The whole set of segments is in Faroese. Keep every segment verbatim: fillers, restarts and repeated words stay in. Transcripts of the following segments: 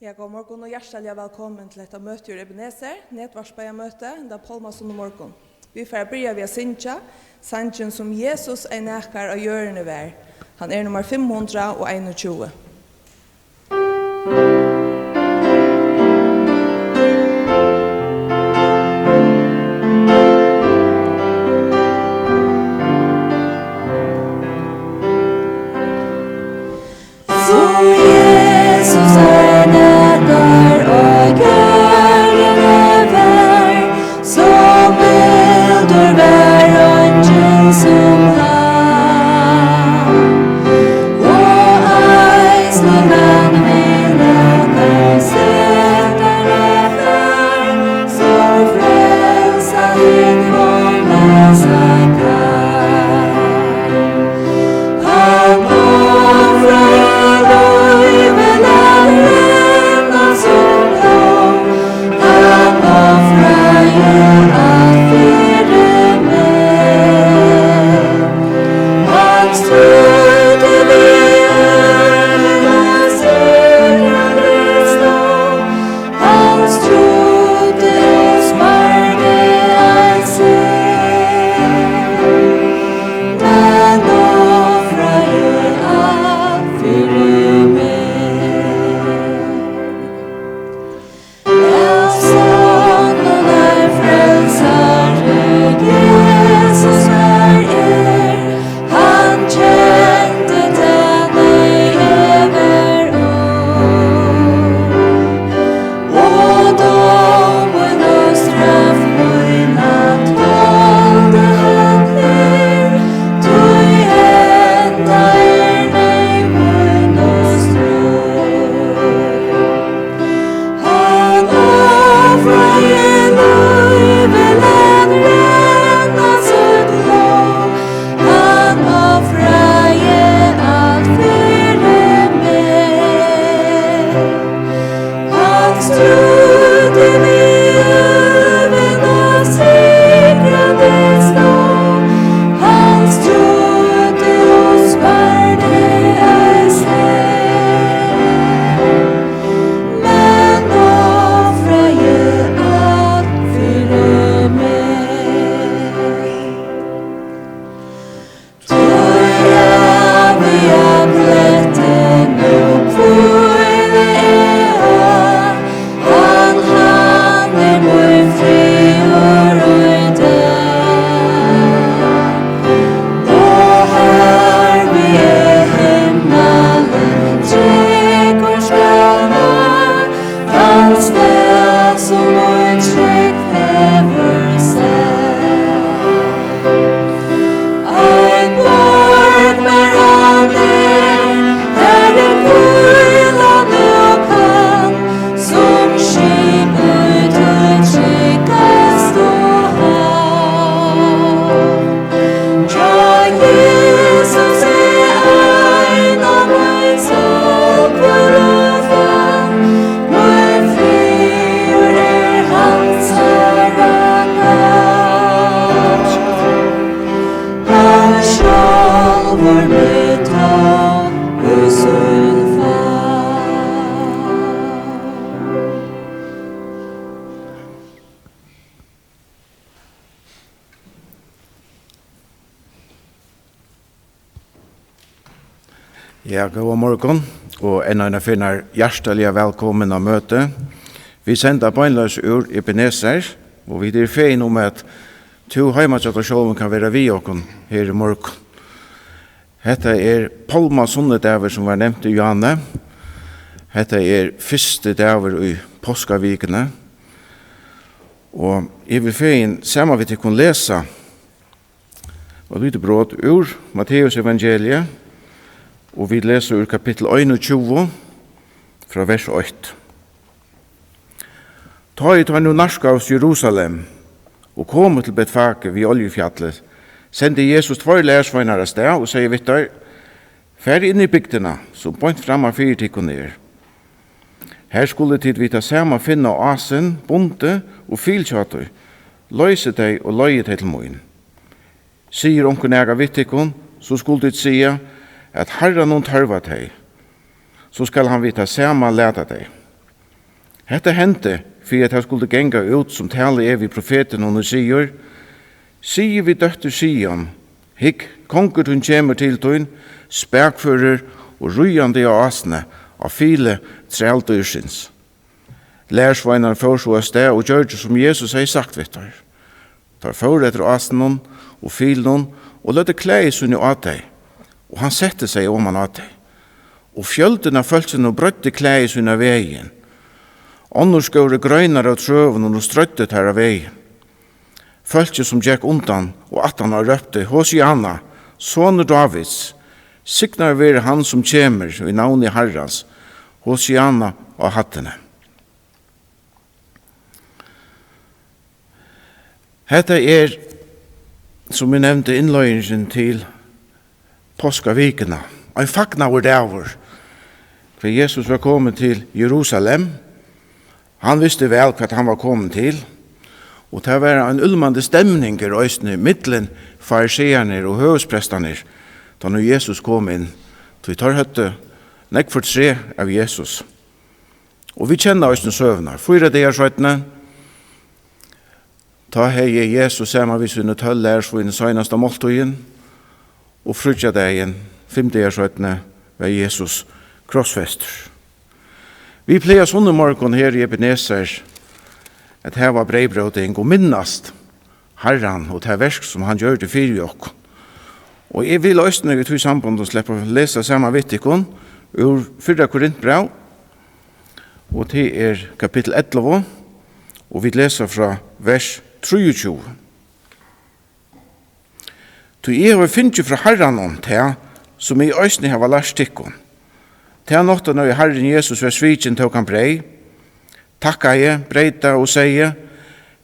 Ja, góðan morgun og hjartaliga vælkomin til hetta møti úr Ebenezer, netvarpaða møti, henda pálmasunnumorgun. Vit fara at byrja við at syngja sangin sum Jesus ein nakar á jørðini var. Hann er nummar fimm hundrað og einogtjúgu. Sum Jesus ein nakar á jørðini var, so mildur var eingin sum hann. Og eisini vanvirðaði nakar syndara far, so frelsa hann kom lesa kann. Hann ofraði lívið, læt renna sum blóð. Hann ofraði alt fyri meg. Hann stríddi við øllum, sigraði slá. Hann stríddi og spardi ein seg, men ofraði alt fyri meg. Av sonnum er frelsari, Jesus har er. Hann kendi tað, nei, eg var ung. Og dóm mín og straff mína toldi hann her, tí henda er neyð mín og strongd. Hann ofraði lívið, læt renna sítt blóð. Hann ofraði alt fyri meg. Hann stríddi við øvin og sigraði slá. Hann stríddi og spardi eisini, men ofraði alt fyri meg. Tí æviga blettin nú hvíli eg á, hann, hann er mín friður í dag. Og har við eg himmalin tryggur skal ná, tann stað sum mín trúgv hevur sæð. Ein borg mær hann er, har eg hvíla nú kann, sum skip í tí tryggastu havn. Hjá Jesusi einum mín sál hvílir og fann, mín friður er hansara navn. Hann sjálvur meg tók í sín favn. Ja, góðan morgun, og enn eina ferð hjartaliga vælkomin á møti. Vit senda beinleiðis úr Ebenezer, og vit eru fegin um, at tú heima hjá tær sjálvum kann vera við okkum her í morgun. Hetta er pálmasunnudagur, sum var nevnt í Johanne. Hetta er fyrsti dagur í páskavikuni. Og eg vil fegin saman við tykkum lesa eitt lítið brot úr Matteus evangeliið, og vit lesa úr kapittul einogtjúgu, frá vers eitt. Tá ið teir nú nærkaðust Jerusalem og komu til Betfage við Oljufjallið, sendi Jesus tveir lærisveinar av stað og segði við teir: Farið inn í bygdina, sum beint framman fyri tykkum er. Har skulu tit við tað sama finna ásin bundið og fil hjá tí. Loysið tey og leiðið tey til mín. Sigur onkur nakað við tykkum, so skulu tit siga, at Harranum tørva tey. So skal hann við tað sama lata tey. Hetta hendi, fyri at tað skuldi ganga út, sum talað er við profetin, og nú sigur: Sig við dóttur Sion: Hygg, kongur tín kemur til tín, spakførur og ríðandi á ásni, á fili trældýrsins. Lærisveinarnir fóru so avstað og gjørdu, sum Jesus hevði sagt við teir. Teir fóru eftir ásinum og filinum og løgdu klæði síni á tey, og hann setti seg oman á tey. Og fjøldin av fólkinum breiddi klæði síni á vegin. Onnur skóru greinar av trøunum og streiddu tær á vegin. Fólkið, sum gekk undan og aftan á, rópti: Hosianna, sonur Dávids, signaður verði hann, sum kemur í navni Harrans, Hosianna á hæddini. Hetta er, sum eg nevndi, innleiðingin til páskavikuna. Ein fagnaðardagur, hvar Jesus var komin til Jerusalem. Hann visti væl, hvat hann var komin til, og tað var ein úlmandi stemning eisini millum fariseararnar og høvuðsprestarnar, tá nú Jesus kom inn, tí teir høvdu nógv fortreð av Jesus. Og vit kenna eisini søguna. Fýra dagar seinni, tá hevði Jesus saman við síni tólv lærisveinum seinasta máltíðina, og fríggjadagin, fimm dagar seinni, var Jesus krossfestur. Vit plaga sunnumorgun her í Ebenezer at hava breyðbróting og minnast Harran og tað verk, sum hann gjørdi fyri okkum. Og eg vil eisini í tí sambandi sleppa at lesa saman við tykkum úr fyrra Korintbræv, og tað er kapittul ellivu, og vit lesa frá vers trýogtjúgu. Tí eg havi fingið frá Harranum tað, sum eg eisini havi lært tykkum. Ta náttina, ið Harrin Jesus var svikin, tók hann breyð, takkaði, breyt tað og segði: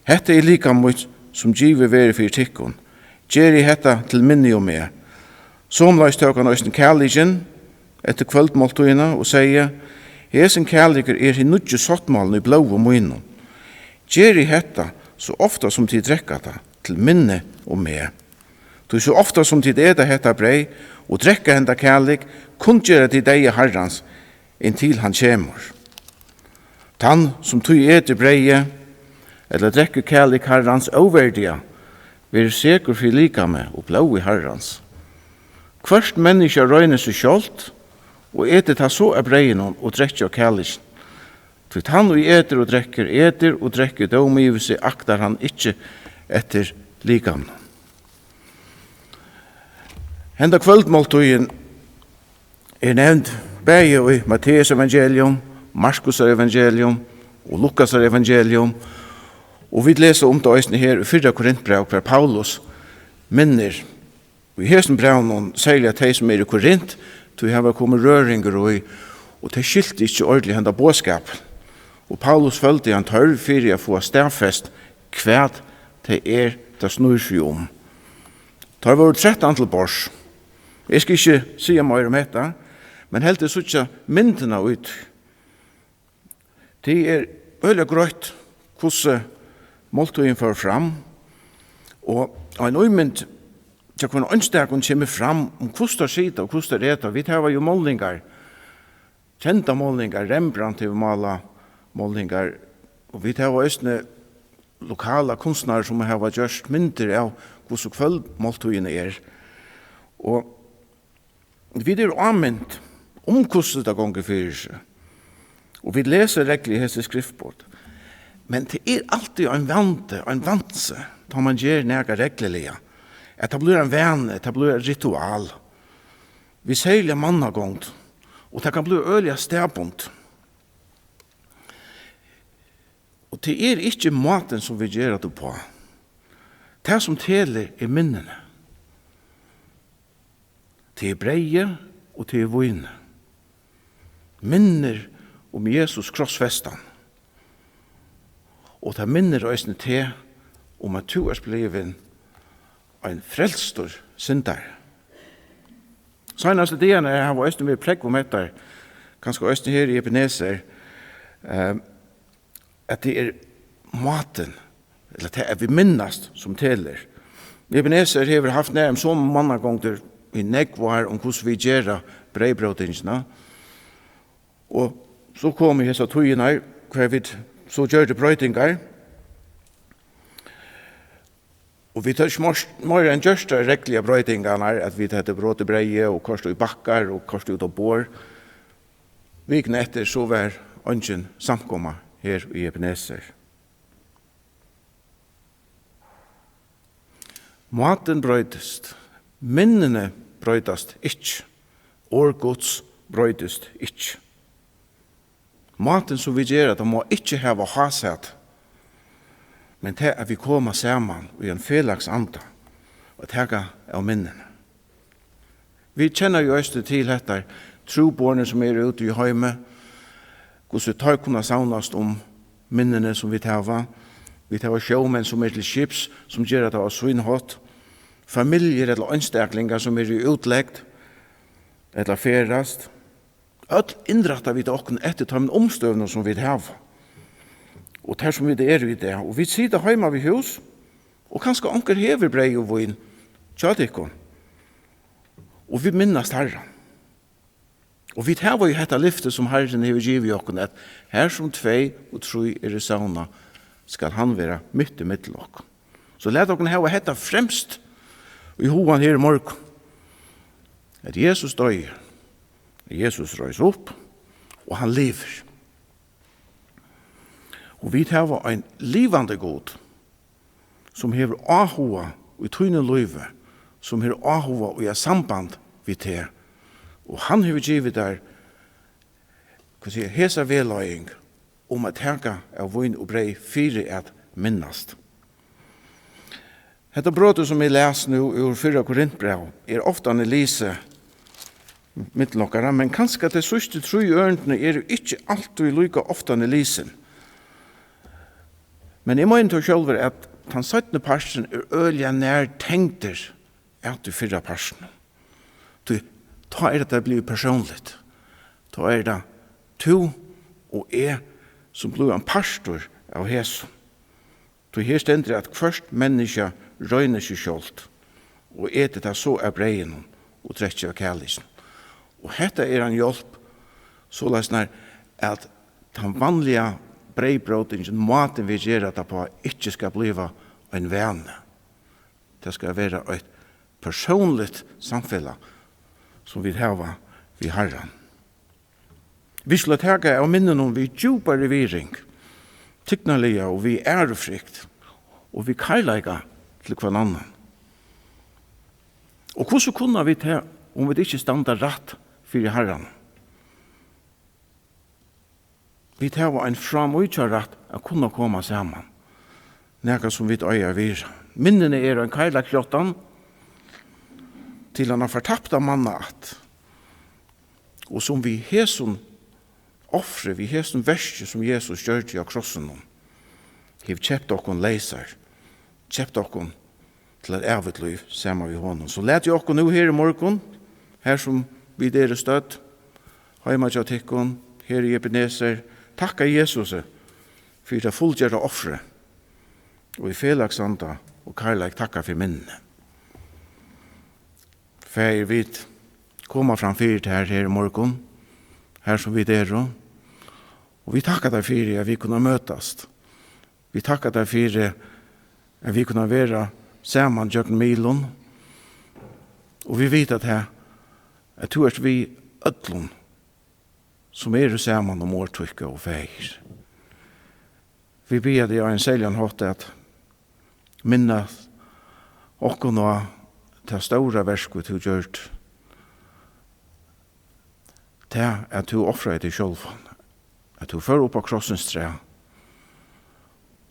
Hetta er likam mítt, sum givið verður fyri tykkum. Gerið hetta til minni um meg. Somuleiðis tók hann eisini kalikin eftir kvøldmáltíðina og segði: Hesin kalikur er hin nýggi sáttmálin í blóði mínum. Gerið hetta, so ofta sum tit drekka tað, til minni um meg. Tí so ofta sum tit eta hetta breyð og drekka henda kalik, kunngera tit deyða Harrans, inntil hann kemur. Tann, sum tí etur breyðið, ella drekkur kalik Harrans óverdiga, verður sekur fyri likamið og blóðið Harrans. Hvørt menniskja roynir seg sjálvt, og etur tað so av breyðinum og drekkir av kalikinum. Tí tann, ið etur og drekkur, etur og drekkur dóm yvir seg, aktar hann ikki eftir likamum. Henda kvøldmáltíðin er nevnd bæði í Matteus evangelium, Markusar evangelium og Lukasar evangelium, og vit lesa um tað eisini her í fyrra Korintbræv, hvar Paulus minnir í hesum brævinum, serliga tey, sum eru í Korint, tí har var komin røringur í, og tey skiltu ikki ordiliga henda boðskapin. Og Paulus føldi ein tørv fyri at fáa staðfest, hvat tað er, tað snýr seg um. Teir vóru trettan til borðs. Eg skal ikki siga meira um hetta, men heldur síggja myndina út. Tað er øgiliga greitt, hvussu máltíðin fór fram, og ein ímynd hjá hvønn einstakum kemur fram um, hvussu teir sita og hvussu teir eta. Vit hava jú málningar, kendar málningar, Rembrandt hevur málað málningar, og vit hava eisini lokalar kunstnarar, sum hava gjørt myndir av, hvussu kvøldmáltíðin er. Og vit eru ámint um, hvussu tað gongur fyri seg, og vit lesa regluliga hesi skriftborð. Men tað er altíð ein vandi, ein vansi, tá man ger nakað regluliga, at tað blívur ein vani, tað blívur eitt ritual. Vit serliga mannagongd, og tað kann blíva øgiliga staðbundið. Og tað er ikki mátin, sum vit gera tað uppá. Tað, sum telur, er minnini. Tað er breyðið og tað er vínið. Minnir um Jesus krossfestan. Og tað minnir eisini teg um, at tú ert blivin ein frelstur syndari. Seinastu dagarnar hava eisini verið prógv um hetta, kanska eisini her í Ebenezer, eh, at tað er mátin, ella tað, at vit minnast, sum telur. Ebenezer hevur havt nær um somu mannagongdir í nógv ár um, hvussu vit gera breyðbrótingina. Og so komu hesar tíðirnar, har vit so gjørdu broytingar. Og vit høvdu ikki meir, meira enn gjørt tær regluligu broytingarnar, at vit høvdu brotið breyðið og koyrt í bakkar og koyrt út á borð. Vikuna eftir, so var eingin samkoma her í Ebenezer. Mátin broytist, minnini broytast ikki, orð Guds broytist ikki. Mátin, sum vit gera tað, má ikki hava hásæti, men tað, at vit koma saman í ein felags anda og taka av minnini. Vit kenna jú eisini til hetta, trúboðini, sum eru úti í heimi, hvussu teir kunna savnast um minnini, sum vit hava. Vit hava sjómenn, sum eru til skips, sum gera tað á sín hátt. Familjur ella einstaklingar, sum eru í útlegd ella ferðast. Øll innrætta vit okkum eftir teimum umstøðunum, sum vit hava, og tær, sum vit eru í dag. Og vit sita heima við hús, og kanska onkur hevur breyð og vín hjá tykkum, og vit minnast Harran. Og vit hava jú hetta lyftið, sum Harrin hevur givið okkum, at har sum tvey og trý eru savnað, skal hann vera mitt ímillum okkum. So lat okkum hava hetta fremst í hugan her í morgun, at Jesus doyði, at Jesus reis upp, og hann livir. Og vit hava ein livandi Gud, sum hevur áhuga í tínum lívi, sum hevur áhuga í eitt samband við teg. Og hann hevur givið tær, hvat siga, hesa vegleiðing um at taka av vín og breyð fyri at minnast. Hetta brotið, sum eg las nú úr fyrra Korintbræv, er oftani lisið millum okkara, men kanska tey síðstu trý ørindini eru ikki altíð líka oftani lisin. Men eg meini tó sjálvur, at tann seinni parturin er øgiliga nær tengdur at tí fyrra partinum. Tí tá er tað blivið persónligt. Tá er tað tú og eg, sum blívur ein partur av hesum. Tí her stendur, at hvørt menniskja roynir seg sjálvt, og etur tað so av breyðinum og drekkir av kalisinum. Og hetta er ein hjálp, soleiðis nær at tann vanliga breyðbrótingin, mátin vit gera tað á, ikki skal blíva ein vani. Tað skal vera eitt persónligt samfelag, sum vit hava við Harran. Vit skulu taka av minninum við djúpari virðing, tignarliga og við ærufrykt og við kærleika til hvønn annan. Og hvussu kunna vit tað, um vit ikki standa rætt fyri Harran? Vit hava ein frámíkjarætt at kunna koma saman, nakað sum vit eiga at virða. Minnini eru ein kærleiksjáttan til hana fortapta manna ætt, og sum við hesum ofri, við hesum verki, sum Jesus gjørdi á krossinum, hevur keypt okkum leysar, keypt okkum til eitt ævigt lív saman við honum. So latið okkum nú her í morgun, har sum vit eru stødd, heima hjá tykkum, her í Ebenezer, takka Jesusi fyri tað fullgjørda ofrið, og í felagsanda og kærleik takka fyri minnini. Faðir, vit koma fram fyri tær her í morgun, har sum vit eru, og vit takka tær fyri, at vit kunna møtast. Vit takka tær fyri, at vit kunna vera saman gjøgnum miðlum, og vit vita tað, at tú ert við øllum, sum eru saman um orð títt, góði Faðir. Vit biðja teg á ein serligan hátt at minna okkum á tað stóra verk, tú gjørdi. Tað, at tú ofraði teg sjálvan, at tú fór upp á krossins træ,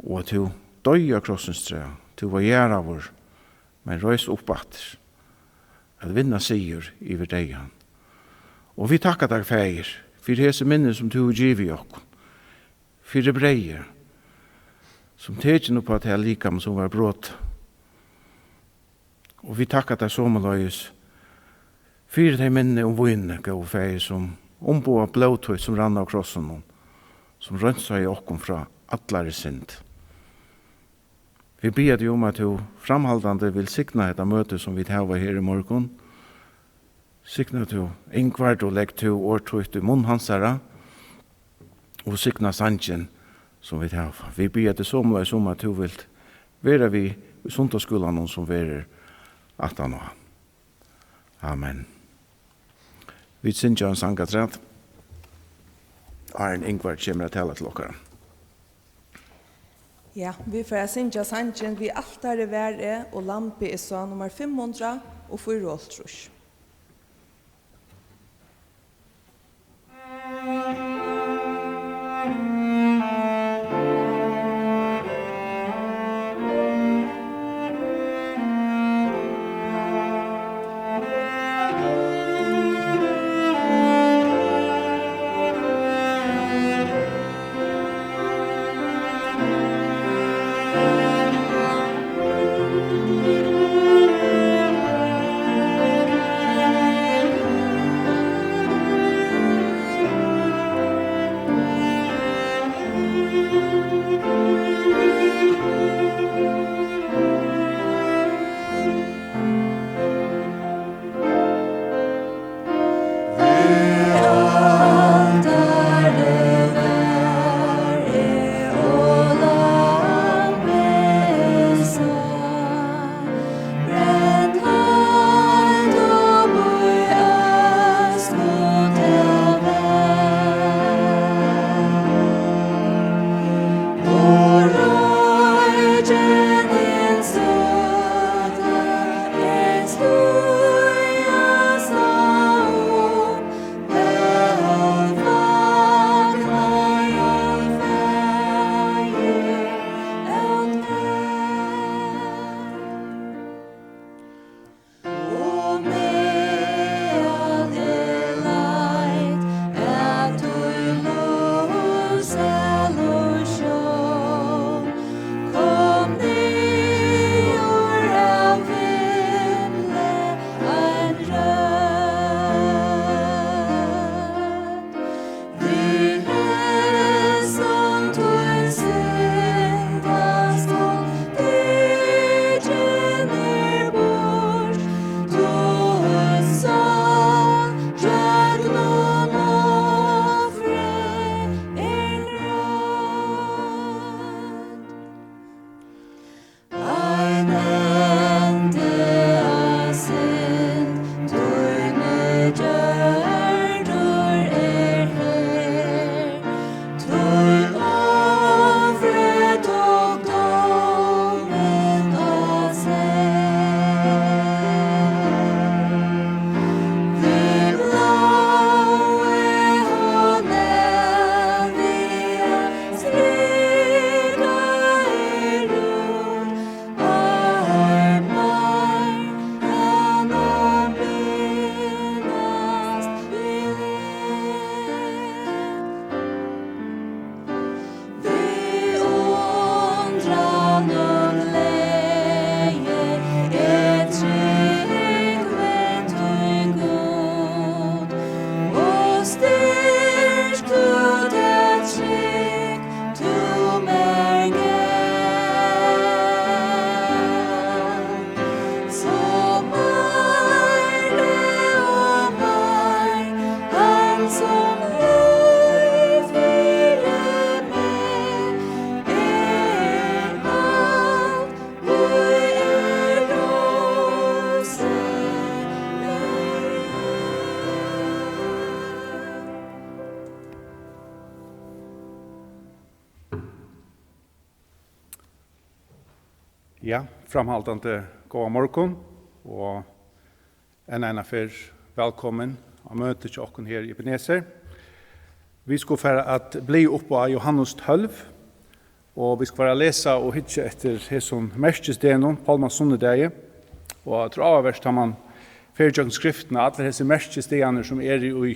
og at tú doyði á krossins træ, tú var jarðaður, men reis upp aftur, at vinna sigur yvir deyðan. Og vit takka tær, Faðir, fyri hesi minni, sum tú hevur givið okkum, fyri breyðið, sum tekin upp á tað likam, sum var brotið. Og vit takka tær somuleiðis fyri tey minni um vínið, góði Faðir, sum umboða blóð títt, sum rann á krossinum, sum reinsaði okkum frá allari synd. Vit biðja teg um, at tú framhaldandi vil signa hetta møtið, sum vit hava her í morgun. Signa tú Ingvard og legg tú orð títt í munn hansara. og signa sangin, sum vit hava. Vit biðja teg somuleiðis um, at tú vilt vera við í sunnudagsskúlanum, sum verður aftaná. Amen. Vit syngja ein sang afturat, áðrenn Ingvar kemur at tala til okkara. Ja, vit fara at syngja sangin Við altarið var eg og lambið eg sá, nummar fimm hundrað og fýraoghálvtrýss. Ja, framhaldandi góðan morgun og enn eina ferð vælkomin á møti hjá okkum her í Ebenezer. Vit skulu fara at blaða upp á Jóhannes tólv, og vit skulu fara at lesa og hyggja eftir hesum merkisdegnum, pálmasunnudegi. Og tað er áhugavert, tá man fer gjøgnum Skriftina, allir hesir merkisdagarnir, sum eru í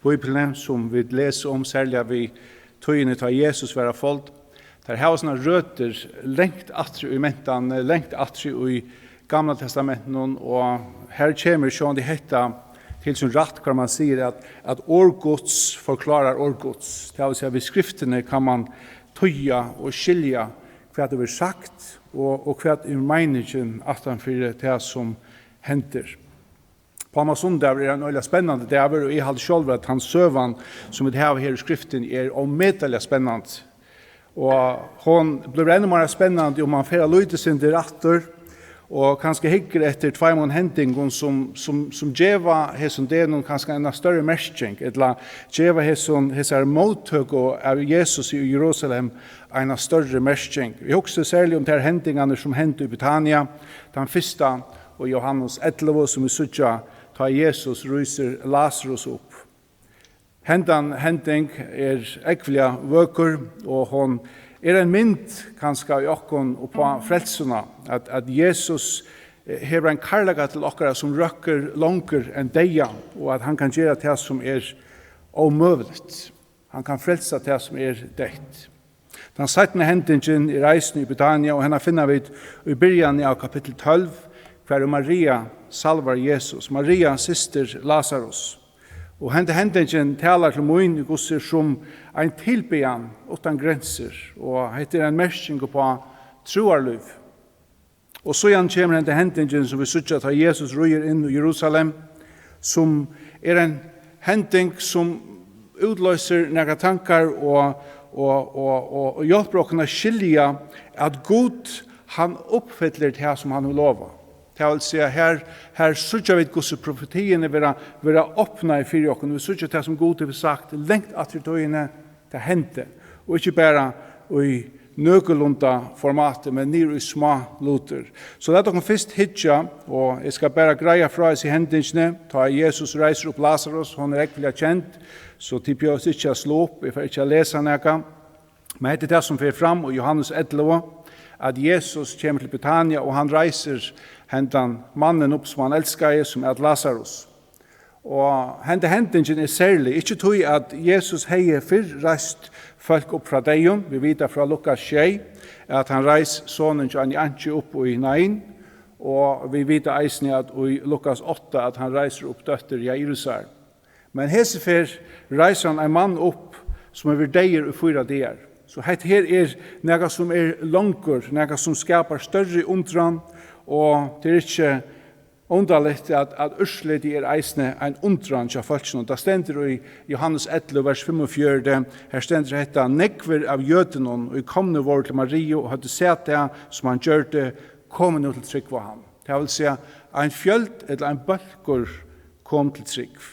Bíbliuni, sum vit lesa um, serliga við tíðini, tá Jesus var á fold, teir hava sínar røtur langt aftur í mentan, langt aftur í Gamla Testamentinum, og her kemur sjálvandi hetta til sín rætt, hvar man sigur, at, at orð Guds forklárar orð Guds. Tað vil siga, við Skriftini kann man týða og skilja, hvat er sagt, og, og hvat er meiningin aftan fyri tað, sum hendir. Pálmasunnudagur er ein øgiliga spennandi dagur, og eg haldi sjálvur, at tann søgan, sum vit hava her í Skriftini, er ómetaliga spennandi. Og hon blívur enn meira spennandi, um man fer eitt lítið sindur aftur, og kanska hyggur eftir tveimum hendingum, sum, sum, sum geva hesum degnum kanska eina størri merking, ella geva hesum, hesari móttøku av Jesus í Jerusalem eina størri merking. Eg hugsi serliga um tær hendingarnar, sum hendu í Betania, tann fyrsta, og Jóhannes ellivu, sum vit síggja, tá Jesus rísir Lasarus upp. Hendan hending er ógvuliga vøkur, og hon er ein mynd kanska í okkum upp á frelsuna, at, at Jesus, eh, hevur ein kærleika til okkara, sum røkkur longur enn deyðan, og at hann kann gera tað, sum er ómøguligt. Hann kann frelsa tað, sum er deytt. Tann seinna hendingin er eisini í Betania, og hana finna vit í byrjanini av kapittul tólv, har Maria salvar Jesus. Maria, systir Lasarus. Og henda hendingin talar til mín, hvussu er sum ein tilbiðjan uttan grensir, og hetta er ein merking upp á trúarlív. Og síðan kemur henda hendingin, sum vit síggja, tá Jesus ríður inn í Jerusalem, sum er ein hending, sum útloysir nakrar tankar og, og, og, og, og hjálpir okkum at skilja, at Gud, hann uppfyllir tað, sum hann hevur lovað. Tað vil siga, her, her síggja vit, hvussu profetiini verða, verða opnaði fyri okkum. Vit síggja tað, sum Gud hevur sagt langt aftur í tíðini, tað hendi. Og ikki bara í nøkulunda formati, men niður í smá lutir. So lat okkum fyrst hyggja, og eg skal bara greiða frá hesi hendingini, tá Jesus reisir upp Lasarus, hon er ógvuliga kend, so tit behøvast ikki at sláa upp, eg fari ikki at lesa nakað. Men hetta er tað, sum fer fram í Jóhannes ellivu, at Jesus kemur til Betania, og hann reisir hendan mannin upp, sum hann elskaði, sum æt Lasarus. Og henda hendingin er serlig, ikki tí at Jesus hevði fyrr reist fólk upp frá deyðum. Vit vita frá Lukas sjey, at hann reis sonin hjá eini einki upp í Nain, og vit vita eisini, at í Lukas átta, at hann reisir upp dóttir Jairusar. Men hesi ferð reisir hann ein mann upp, sum hevur verið deyður í fýra dagar. So hetta her er nakað, sum er longur, nakað, sum skapar størri undran, og tað er ikki undarligt, at, at úrslitið er eisini ein undran hjá fólkinum. Tað stendur í Jóhannes ellivu, vers fimmogfjøruti, her stendur hetta: Nógvir av jødunum, ið komnir vóru til Mariu og høvdu sæð tað, sum hann gjørdi, komu nú til trúgv á hann. Tað vil siga, ein fjøld ella ein bólkur kom til trúgv.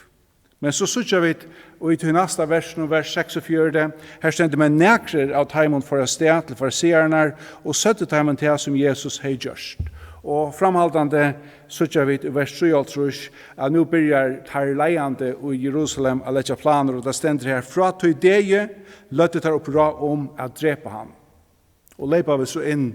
Men so síggja vit í tí næsta versinum, vers seksogfjøruti, her stendur: Men nakrir av teimum fóru avstað til fariseararnar og søgdu teimum tað, sum Jesus hevði gjørt. Og framhaldandi síggja vit í vers trýoghálvtrýss, at nú byrjar teir leiðandi í Jerusalem at leggja planir, og tað stendur her: Frá tí degi løgdu teir upp ráð um at drepa hann. Og leypa vit so inn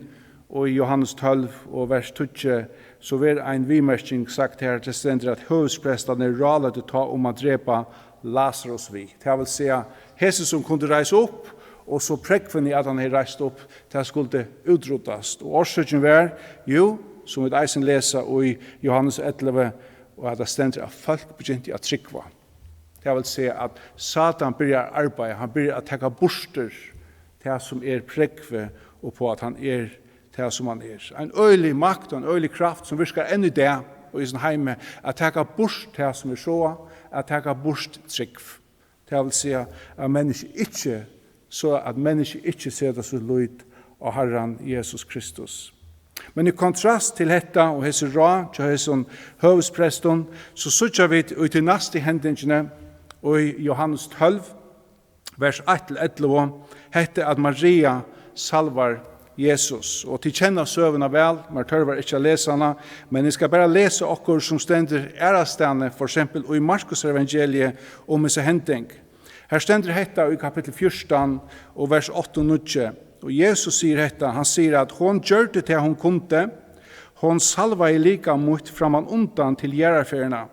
í Jóhannes tólv og vers tíggju, so verður ein viðmerking sagt her, tað stendur, at høvuðsprestarnir ráðløgdu tá um at drepa Lasarus við. Tað vil siga, hesi, sum kundu reisa upp, og so prógvini, at hann hevði reist upp, tað skuldi útrýddast. Og orsøkin var, jú, sum vit eisini lesa í Jóhannes ellivu, og at tað stendur, at fólk begyntu at trúgva. Tað vil siga, at Satan byrjar at arbeiða, hann byrjar at taka burtur tað, sum er prógvið uppá, at hann er tað, sum hann er. Ein øgilig makt og ein øgilig kraft, sum virkar enn í dag í hesum heimi, at taka burt tað, sum er sáað, at taka burt trúgv. Tað vil siga, at menniskju ikki, so at menniskju ikki seta sítt lít á Harran Jesus Kristus. Men í kontrast til hetta og hesi ráð hjá hesum høvuðsprestum, so síggja vit í tí næstu hendingini í Jóhannes tólv, vers eitt til ellivu, hetta, at Maria salvar Jesus. Og tit kenna søguna væl, mær tørvar ikki at lesa hana, men eg skal bara lesa okkum, sum stendur aðrastaðni, for eksempel í Markus evangeliið, um hesa hending. Her stendur hetta í kapittul fjúrtan og vers átta og níggju. Og Jesus sigur hetta, hann sigur, at hon gjørdi tað, hon kundi. Hon salvaði likam mítt framman undan til jarðarferðina.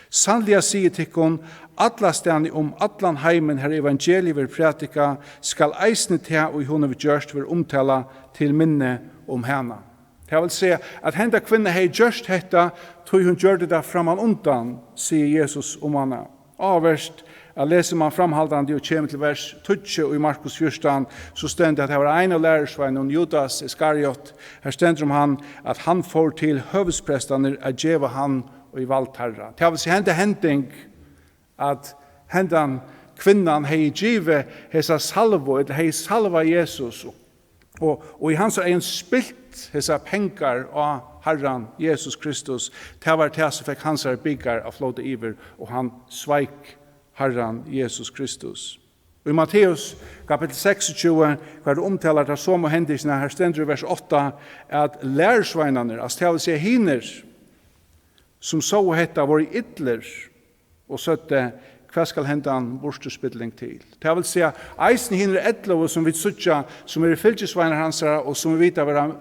Sannliga sigi eg tykkum, allastaðni um allan heimin, har evangeliið verður prædikað, skal eisini tað, ið hon hevur gjørt, verða umtalað til minni um hana. Tað vil siga, at henda kvinna hevði gjørt hetta, tí hon gjørdi tað framman undan, sigur Jesus um hana. Áhugavert, at lesur mann framhaldandi og kemur til vers tíggju í Markus fjúrtan, so stendur, at har var ein av lærisveinunum, Judas Iskariot, her stendur um hann, at hann fór til høvuðsprestarnar at geva hann í vald Harra. Tað vil siga, henda hending, at hendan kvinnan hevði givið hesa salvu, ella hevði salvað Jesus, og, og í hansara eygum spilt hesar pengar á Harran Jesus Kristus, tað var tað, sum fekk hansara bikar at flóta yvir, og hann sveik Harran Jesus Kristus. Í Matteus kapitel seksogtjúgu, har tað umtalar tær somu hendingina, har stendur í vers átta, at lærisveinarnir, altso, tað vil siga hinir, sum sóu hetta, vóru illir og søgdu: "Hvat skal hendan burturspilling til?" Tað vil siga, eisini hinir ellevu, sum vit síggja, sum eru fylgisveinar hansara, og sum vit vita vera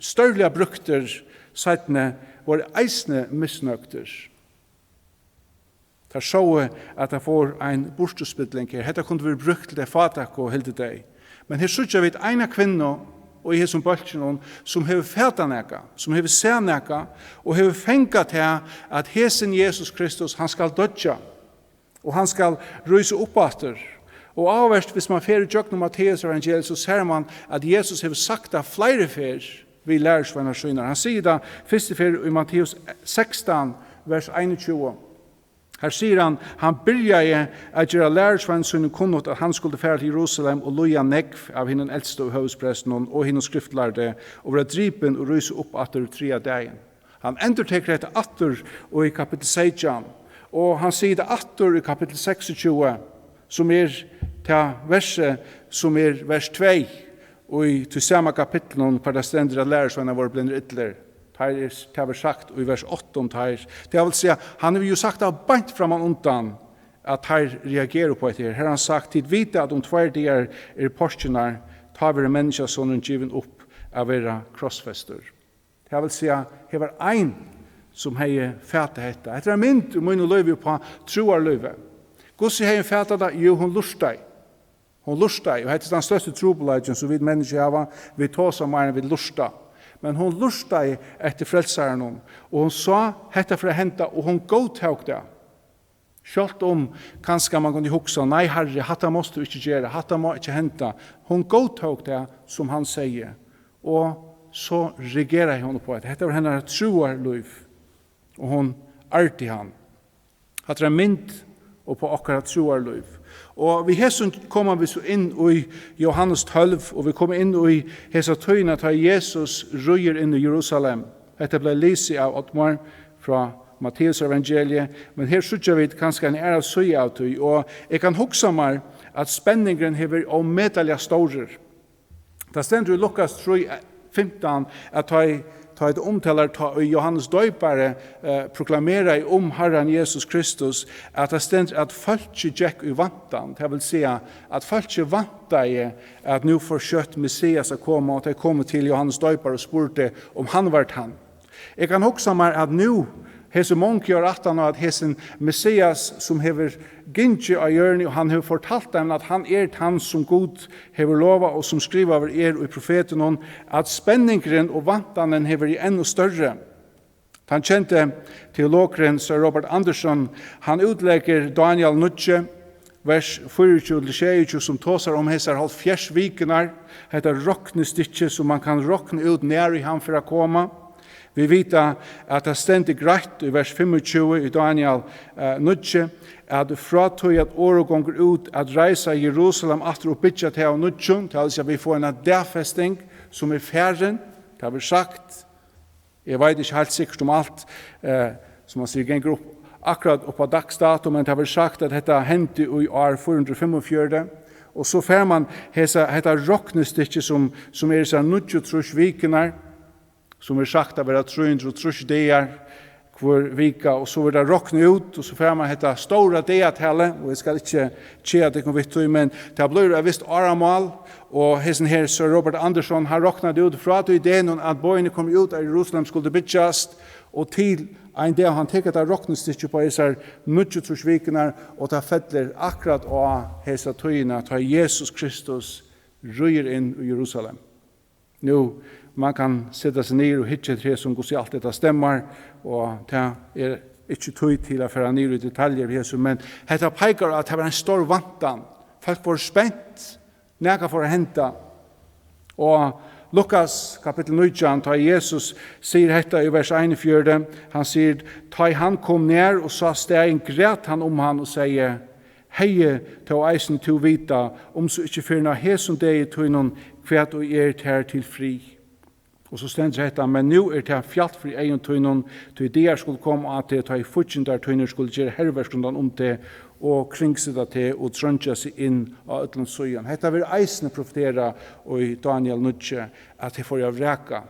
stórliga brúktir seinni, vóru eisini misnøgdir. Teir sóu, at tað fór ein burturspilling her. Hetta kundi verið brúkt til tey fátæku, hildu tey. Men her síggja vit eina kvinnu í hesum bólkinum, sum hevur fatað nakað, sum hevur sæð nakað, og hevur fangað tað, at hesin Jesus Kristus, hann skal doyggja, og hann skal rísa upp aftur. Og áhugavert, hvis man fer í gjøgnum Matteus evangeliet, so sær man, at Jesus hevur sagt tað fleiri ferð við lærisveinar sínar. Hann sigur tað fyrstu ferð í Matteus sekstan, vers einogtjúgu. Her sigur hann, hann byrjaði at gera lærisveinum sínum kunnugt, at hann skuldi fara til Jerusalem og líða nógv av hinum elstu og høvuðsprestunum og hinum skriftlærdu og vera dripin og rísa upp aftur triðja dagin. Hann endurtekur hetta aftur í kapitel seytjan, og hann sigur tað aftur í kapitel seksogtjúgu, sum er tað versið, sum er vers tvey, og í tí sama kapitlinum, har tað stendur, at lærisveinar vóru blivnir illir. Teir er, tað verður sagt í vers átta um teir. Tað vil siga, hann hevur jú sagt tað beint framman undan, at teir reagera upp á hetta her. Her har hann sagt: "Tit vita, at um tveir dagar eru páskirnar, tá verður Menniskjusonurin givin upp at vera krossfestur." Tað vil siga, her var ein, sum hevði fatað hetta. Hetta er ein mynd í mínum lívi upp á trúarlívið. Hvussu hevði hon fatað tað? Jú, hon lurtaði. Hon lurtaði, og hetta er tann størsti trupulleikin, sum vit menniskju hava. Vit tosa meira enn vit lurta. Men hon lurtaði eftir Frelsaranum, og hon sá hetta fyri at henda, og hon góðtók tað. Sjálvt um kanska man kundi hugsa: "Nei, Harri, hatta mást tú ikki gera, hatta má ikki henda." Hon góðtók tað, sum hann segði, og so reageraði hon upp á hetta. Hetta var hennara trúarlív, og hon ærdi hann. Hatta er ein mynd upp á okkara trúarlív. Og við hesum koma vit so inn í Jóhannes tólv, og vit koma inn í hesa tíðina, tá Jesus ríður inn í Jerusalem. Hetta bleiv lisið av Oddmar frá Matteusevangeliið, men her síggja vit kanska eina aðra síðu av tí, og eg kann hugsa mær, at spenningurin hevur verið ómetaliga stórur. Tað stendur í Lukas trý fimtan, at tá ið, tá ið tað umtalar, tá ið Jóhannes Doypari, eh, proklameraði um Harran Jesus Kristus, at tað stendur, at fólkið gekk í væntan. Tað vil siga, at fólkið væntaði, at nú fór skjótt Messias at koma, og tey komu til Jóhannes Doypara og spurdu, um hann var tann. Eg kann hugsa mær, at nú, hesi mongu ár aftan á, at hesin Messias, sum hevur gingið á jørðini, og hann hevur fortalt teimum, at hann er tann, sum Gud hevur lovað, og sum skrivaður er í profetunum, at spenningurin og væntanin hevur verið enn størri. Tann kendi teologurin Sir Robert Anderson, hann útleggur Dániel níggju, vers fýraogtjúgu til sjeyogtjúgu, sum tosar um hesar hálvfjerðs vikurnar, hetta roknistykki sum man kann rokna út, nær ið hann fer at koma. Vit vita, at tað stendur greitt í vers fimmogtjúgu í Dániel, eh, níggju, at frá tí at orðið gongur út at reisa Jerusalem aftur og byggja tað av nýggjum, tað vil siga, vit fáa eina dagfesting sum er farin, tað verður sagt, eg veit ikki heilt sikkurt um alt, eh, sum man sigur, gongur upp akkurát upp á dagsdato, men tað verður sagt, at hetta hendi í ár fýra hundrað og fimmogfjøruti, og so fær man hesa, hetta roknistykki, sum, sum er hesar níggjuogtrýss vikurnar, sum er sagt at vera trý hundrað og trýss dagar hvør vika, og so verður tað roknað út, og so fær man hetta stóra dagatalið, og eg skal ikki keða tykkum við tí, men tað blívur eitt vist áramál, og hesin her, Sir Robert Anderson, hann roknaði út frá tí degnum, at boðini komu út, at Jerusalem skuldi byggjast, og til ein dag, hann tekur tað roknistykki upp á hesar níggjuogtrýss vikurnar, og tað fellur akkurát á hesa tíðina, tá Jesus Kristus ríður inn í Jerusalem. Nú, man kann seta seg niður og hyggja eftir hesum, hvussu alt hetta stemmar, og tað er ikki tíð til at fara niður í detaljur í hesum, men hetta peikar á, at tað var ein stór væntan. Fólk vóru spent, nakað fór at henda. Og Lukas kapittul nítjan, tá Jesus sigur hetta í vers einogfjøruti, hann sigur: "Tá ið hann kom nær og sá staðin, græt hann um hann og segði: Hevði tó eisini tú vitað, um so ikki fyrr enn á hesum degi tínum, hvat ið er tær til frið." Og so stendur hetta: "Men nú er tað fjalt fyri eygum tínum, tí dagar skulu koma á teg, tá ið fíggindar tínir skulu gera herverk rundan um teg og kringseta teg og treingja seg inn á øllum síðum." Hetta verður eisini profeterað í Daniel níggju, at tey fóru at vraka,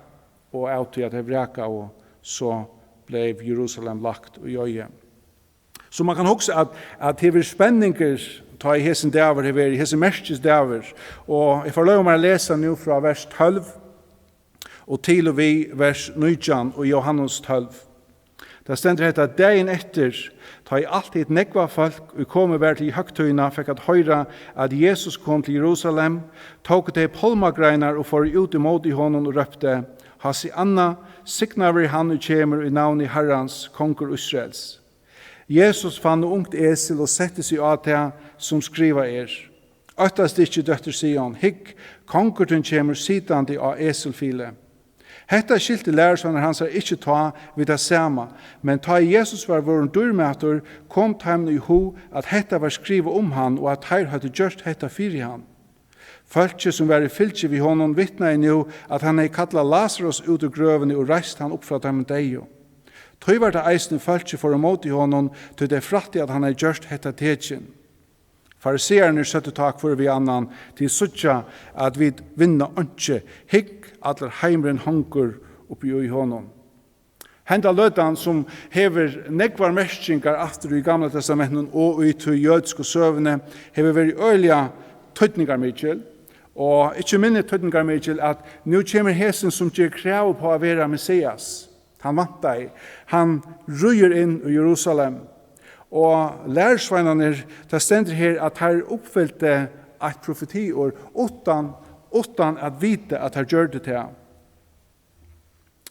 og av tí at tey vrakaðu, so bleiv Jerusalem lagt í oyði. So man kann hugsa, at, at her verður spenningur, tá ið hesin dagur hevur verið, hesin merkisdagur. Og eg fari loyva mær at lesa nú frá vers tólv og til og við vers nítjan í Jóhannes tólv. Tað stendur hetta: "Dagin eftir, tá ið alt hitt nógva fólk, ið komið var til høgtíðina, fekk at hoyra, at Jesus kom til Jerusalem, tóku tey pálmagreinar og fóru út ímóti honum og róptu: Hosianna, signaður er hann, ið kemur í navni Harrans, kongur Ísraels." Jesus fann ungt esil og setti seg á tað, sum skrivað er: "Óttast ikki, dóttir Sion, hygg, kongur tín kemur sitandi á esilfili." Hetta skiltu lærisveinar hansara ikki tá við tað sama, men tá ið Jesus var vorðin dýrmætur, kom teimum í hug, at hetta var skrivað um hann, og at teir høvdu gjørt hetta fyri hann. Fólkið, sum var í fylgju við honum, vitnaði nú, at hann hevði kallað Lasarus út úr grøvini og reist hann upp frá teimum deyðu. Tí var tað eisini, fólkið fór ímóti honum, tí tey frættu, at hann hevði gjørt hetta tekin. Fariseararnir søgdu tá hvør við annan: "Tit síggja, at vit vinna einki. Hygg, allur heimurin hongur uppi í honum." Henda løtan, sum hevur nógvar merkingar aftur í Gamla Testamentinum og í tí jødisku søguni, hevur verið øgiliga týdningarmikil, og ikki minni týdningarmikil, at nú kemur hesin, sum ger krav upp á at vera Messias. Hann væntaði, hann ríður inn í Jerusalem. Og lærisveinarnir, tað stendur her, at teir uppfyltu eitt profetiorð uttan, uttan at vita, at teir gjørdu tað.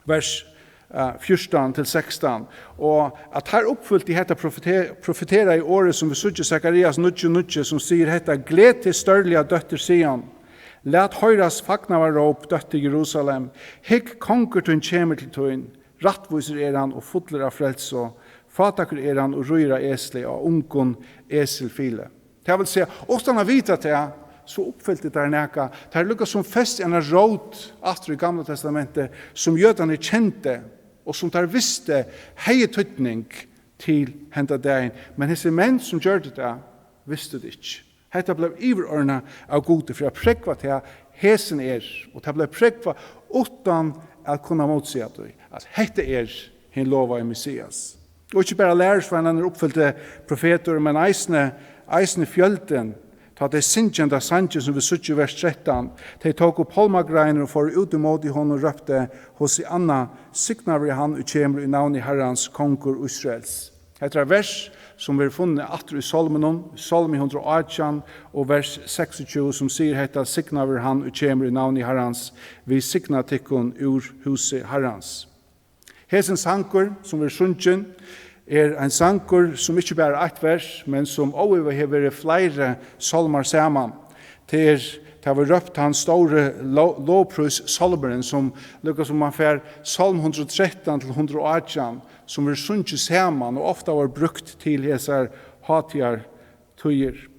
Vers, eh, fjúrtan til sekstan. Og at teir uppfyltu hetta profete-, profeteraða orðið, sum vit síggja í Sakarias níggju níggju, sum sigur hetta: "Gleð teg stórliga, dóttir Sion. Lat hoyrast fagnaðaróp, dóttir Jerusalem. Hygg, kongur tín kemur til tín. Rættvísur er hann og fullur av frelsu. Fátækur er hann og ríður á esli, á ungum esilfili." Tað vil siga, uttan at vita tað, so uppfyltu teir nakað. Teir líka sum fest eina rót aftur í Gamla Testamenti, sum jødarnir kendu, og sum teir vistu hevði týdning til henda dagin. Men hesir menn, sum gjørdu tað, vistu tað ikki. Hetta bleiv yvirordnað av Gudi fyri at prógva tað, hesin er, og tað bleiv prógvað uttan at kunna mótsiga tí, at hetta er hin lovaði Messias. Og ikki bara lærisveinarnir uppfyltu profetur, men eisini, eisini fjøldin, tá tey syngja henda sangin, sum vit síggja í vers trettan: "Tey tóku pálmagreinir og fóru út ímóti honum og róptu: Hosianna, signaður er hann, ið kemur í navni Harrans, kongur Ísraels." Hetta er eitt vers, sum verður funnið aftur í Sálmunum, Sálmi hundrað og átjan og vers seksogtjúgu, sum sigur hetta: "Signaður er hann, ið kemur í navni Harrans, vit signa tykkum úr húsi Harrans." Hesin sangur, sum verður sungin, er ein sangur, sum ikki bara er eitt vers, men sum óivað hevur verið fleiri sálmar saman. Tað er, tað verður rópt tann stóri lo-, lovpríssálmurin, sum, líka sum man fær Sálm hundrað og trettan til hundrað og átjan, sum verður sungið saman og ofta var brúkt til hesar hátíðartíðir.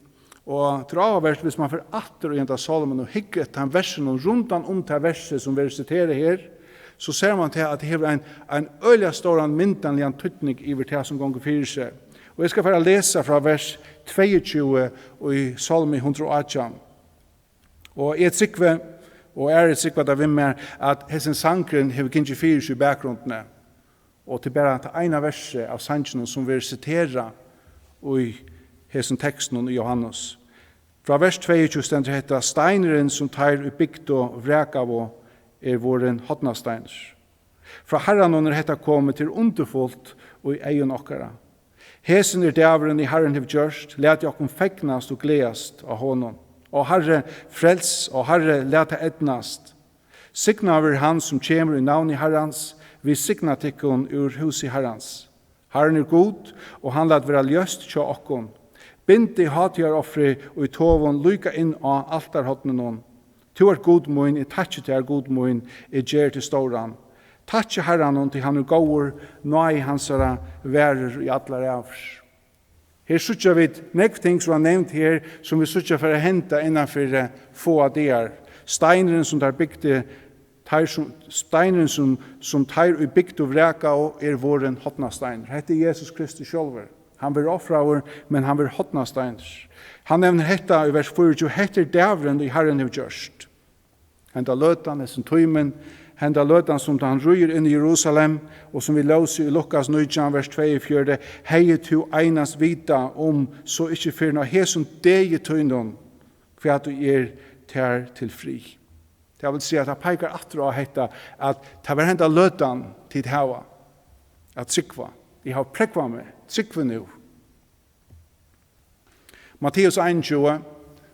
Og tað er áhugavert, hvis man fer aftur í henda sálmin og hyggur eftir teim versunum, rundan um tað versið, sum verður siterað her, so sær man tað, at tað hevur ein, ein øgiliga stóran myndarligan týdning yvir tað, sum gongur fyri seg. Og eg skal fara at lesa frá vers tveyogtjúgu í Sálmi hundrað og átjan. Og eg trúgvi, og aðrir trúgva tað við mær, at hesin sangurin hevur gingið fyri seg í bakgrundini. Og tað er bara tað eina versið av sanginum, sum verður siterað í hesum tekstinum í Jóhannes. Frá vers tveyogtjúgu stendur hetta: "Steinurin, sum teir, ið bygdu, vrakaðu, er vorðin hornasteinur. Frá Harranum er hetta komið, tað er undurfult í eygum okkara. Hesin er dagurin, ið Harrin hevur gjørt, latið okkum fegnast og gleðast á honum. Ó Harri, frels, ó Harri, lat tað eydnast. Signaður er hann, sum kemur í navni Harrans, vit signa tykkum úr húsi Harrans. Harrin er Gud, og hann læt vera ljóst hjá okkum. Bindið hátíðaroffrið í tovum líka inn á altarhorninum. Tú ert Gud mín, eg takki tær, Gud mín, eg geri teg stóran. Takki Harranum, tí hann er góður, náði hansara varir í allar ævir. Her síggja vit nógv ting, sum er nevnd her, sum vit síggja fara at henda innan fyri, eh, fáar dagar. Steinurin, sum teir bygdu, teir sum, steinurin, sum, sum teir í bygdu vrakaðu, er vorðin hornasteinur. Hetta er Jesus Kristus sjálvur. Hann verður ofraður, men hann verður hornasteinur. Hann nevnir hetta í vers fýraogtjúgu: "Hetta er dagurin, ið Harrin hevur gjørt." Henda løtan, hesin tímin, henda løtan, sum tá hann ríður inn í Jerusalem, og sum vit lósu í Lukas nítjan, vers tveyogfjøruti: "Hevði tú einans vitað um, so ikki fyrr enn á hesum degi tínum, hvat ið er tær til frið." Tað vil siga, at tað peikar aftur á hetta, at tað var henda løtan, tit hava at trúgva. Eg havi prógvað meg, trúgvið nú. Matteus einogtjúgu,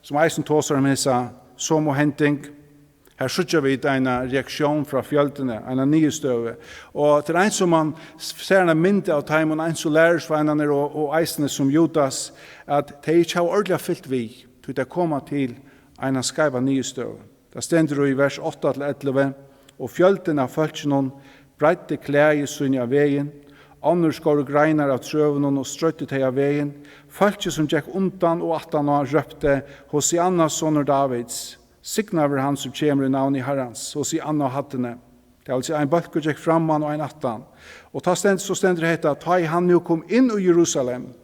sum eisini tosar um hesa somu hending, her síggja vit eina reaktión frá fjøldini, eina niðurstøðu. Og til ein, sum man sær eina mynd av teimum, eins og lærisveinarnir og, og eisini sum Judas, at tey ikki hava ordiliga fylgt við, tí tey koma til eina skeiva niðurstøðu. Tað stendur í vers átta til ellivu: "Og fjøldin av fólkinum breiddi klæði síni á vegin, onnur skóru greinar av trøunum og stroyddu tey á vegin. Fólkið, sum gekk undan og aftaná, rópti: Hosianna, sonur Davids, signaður hann, sum kemur í navni Harrans, Hosianna á hæddini." Tað vil siga, ein bólkur gekk framman og ein aftan. Og tá stend-, so stendur hetta: "Tá ið hann nú kom inn í Jerusalem,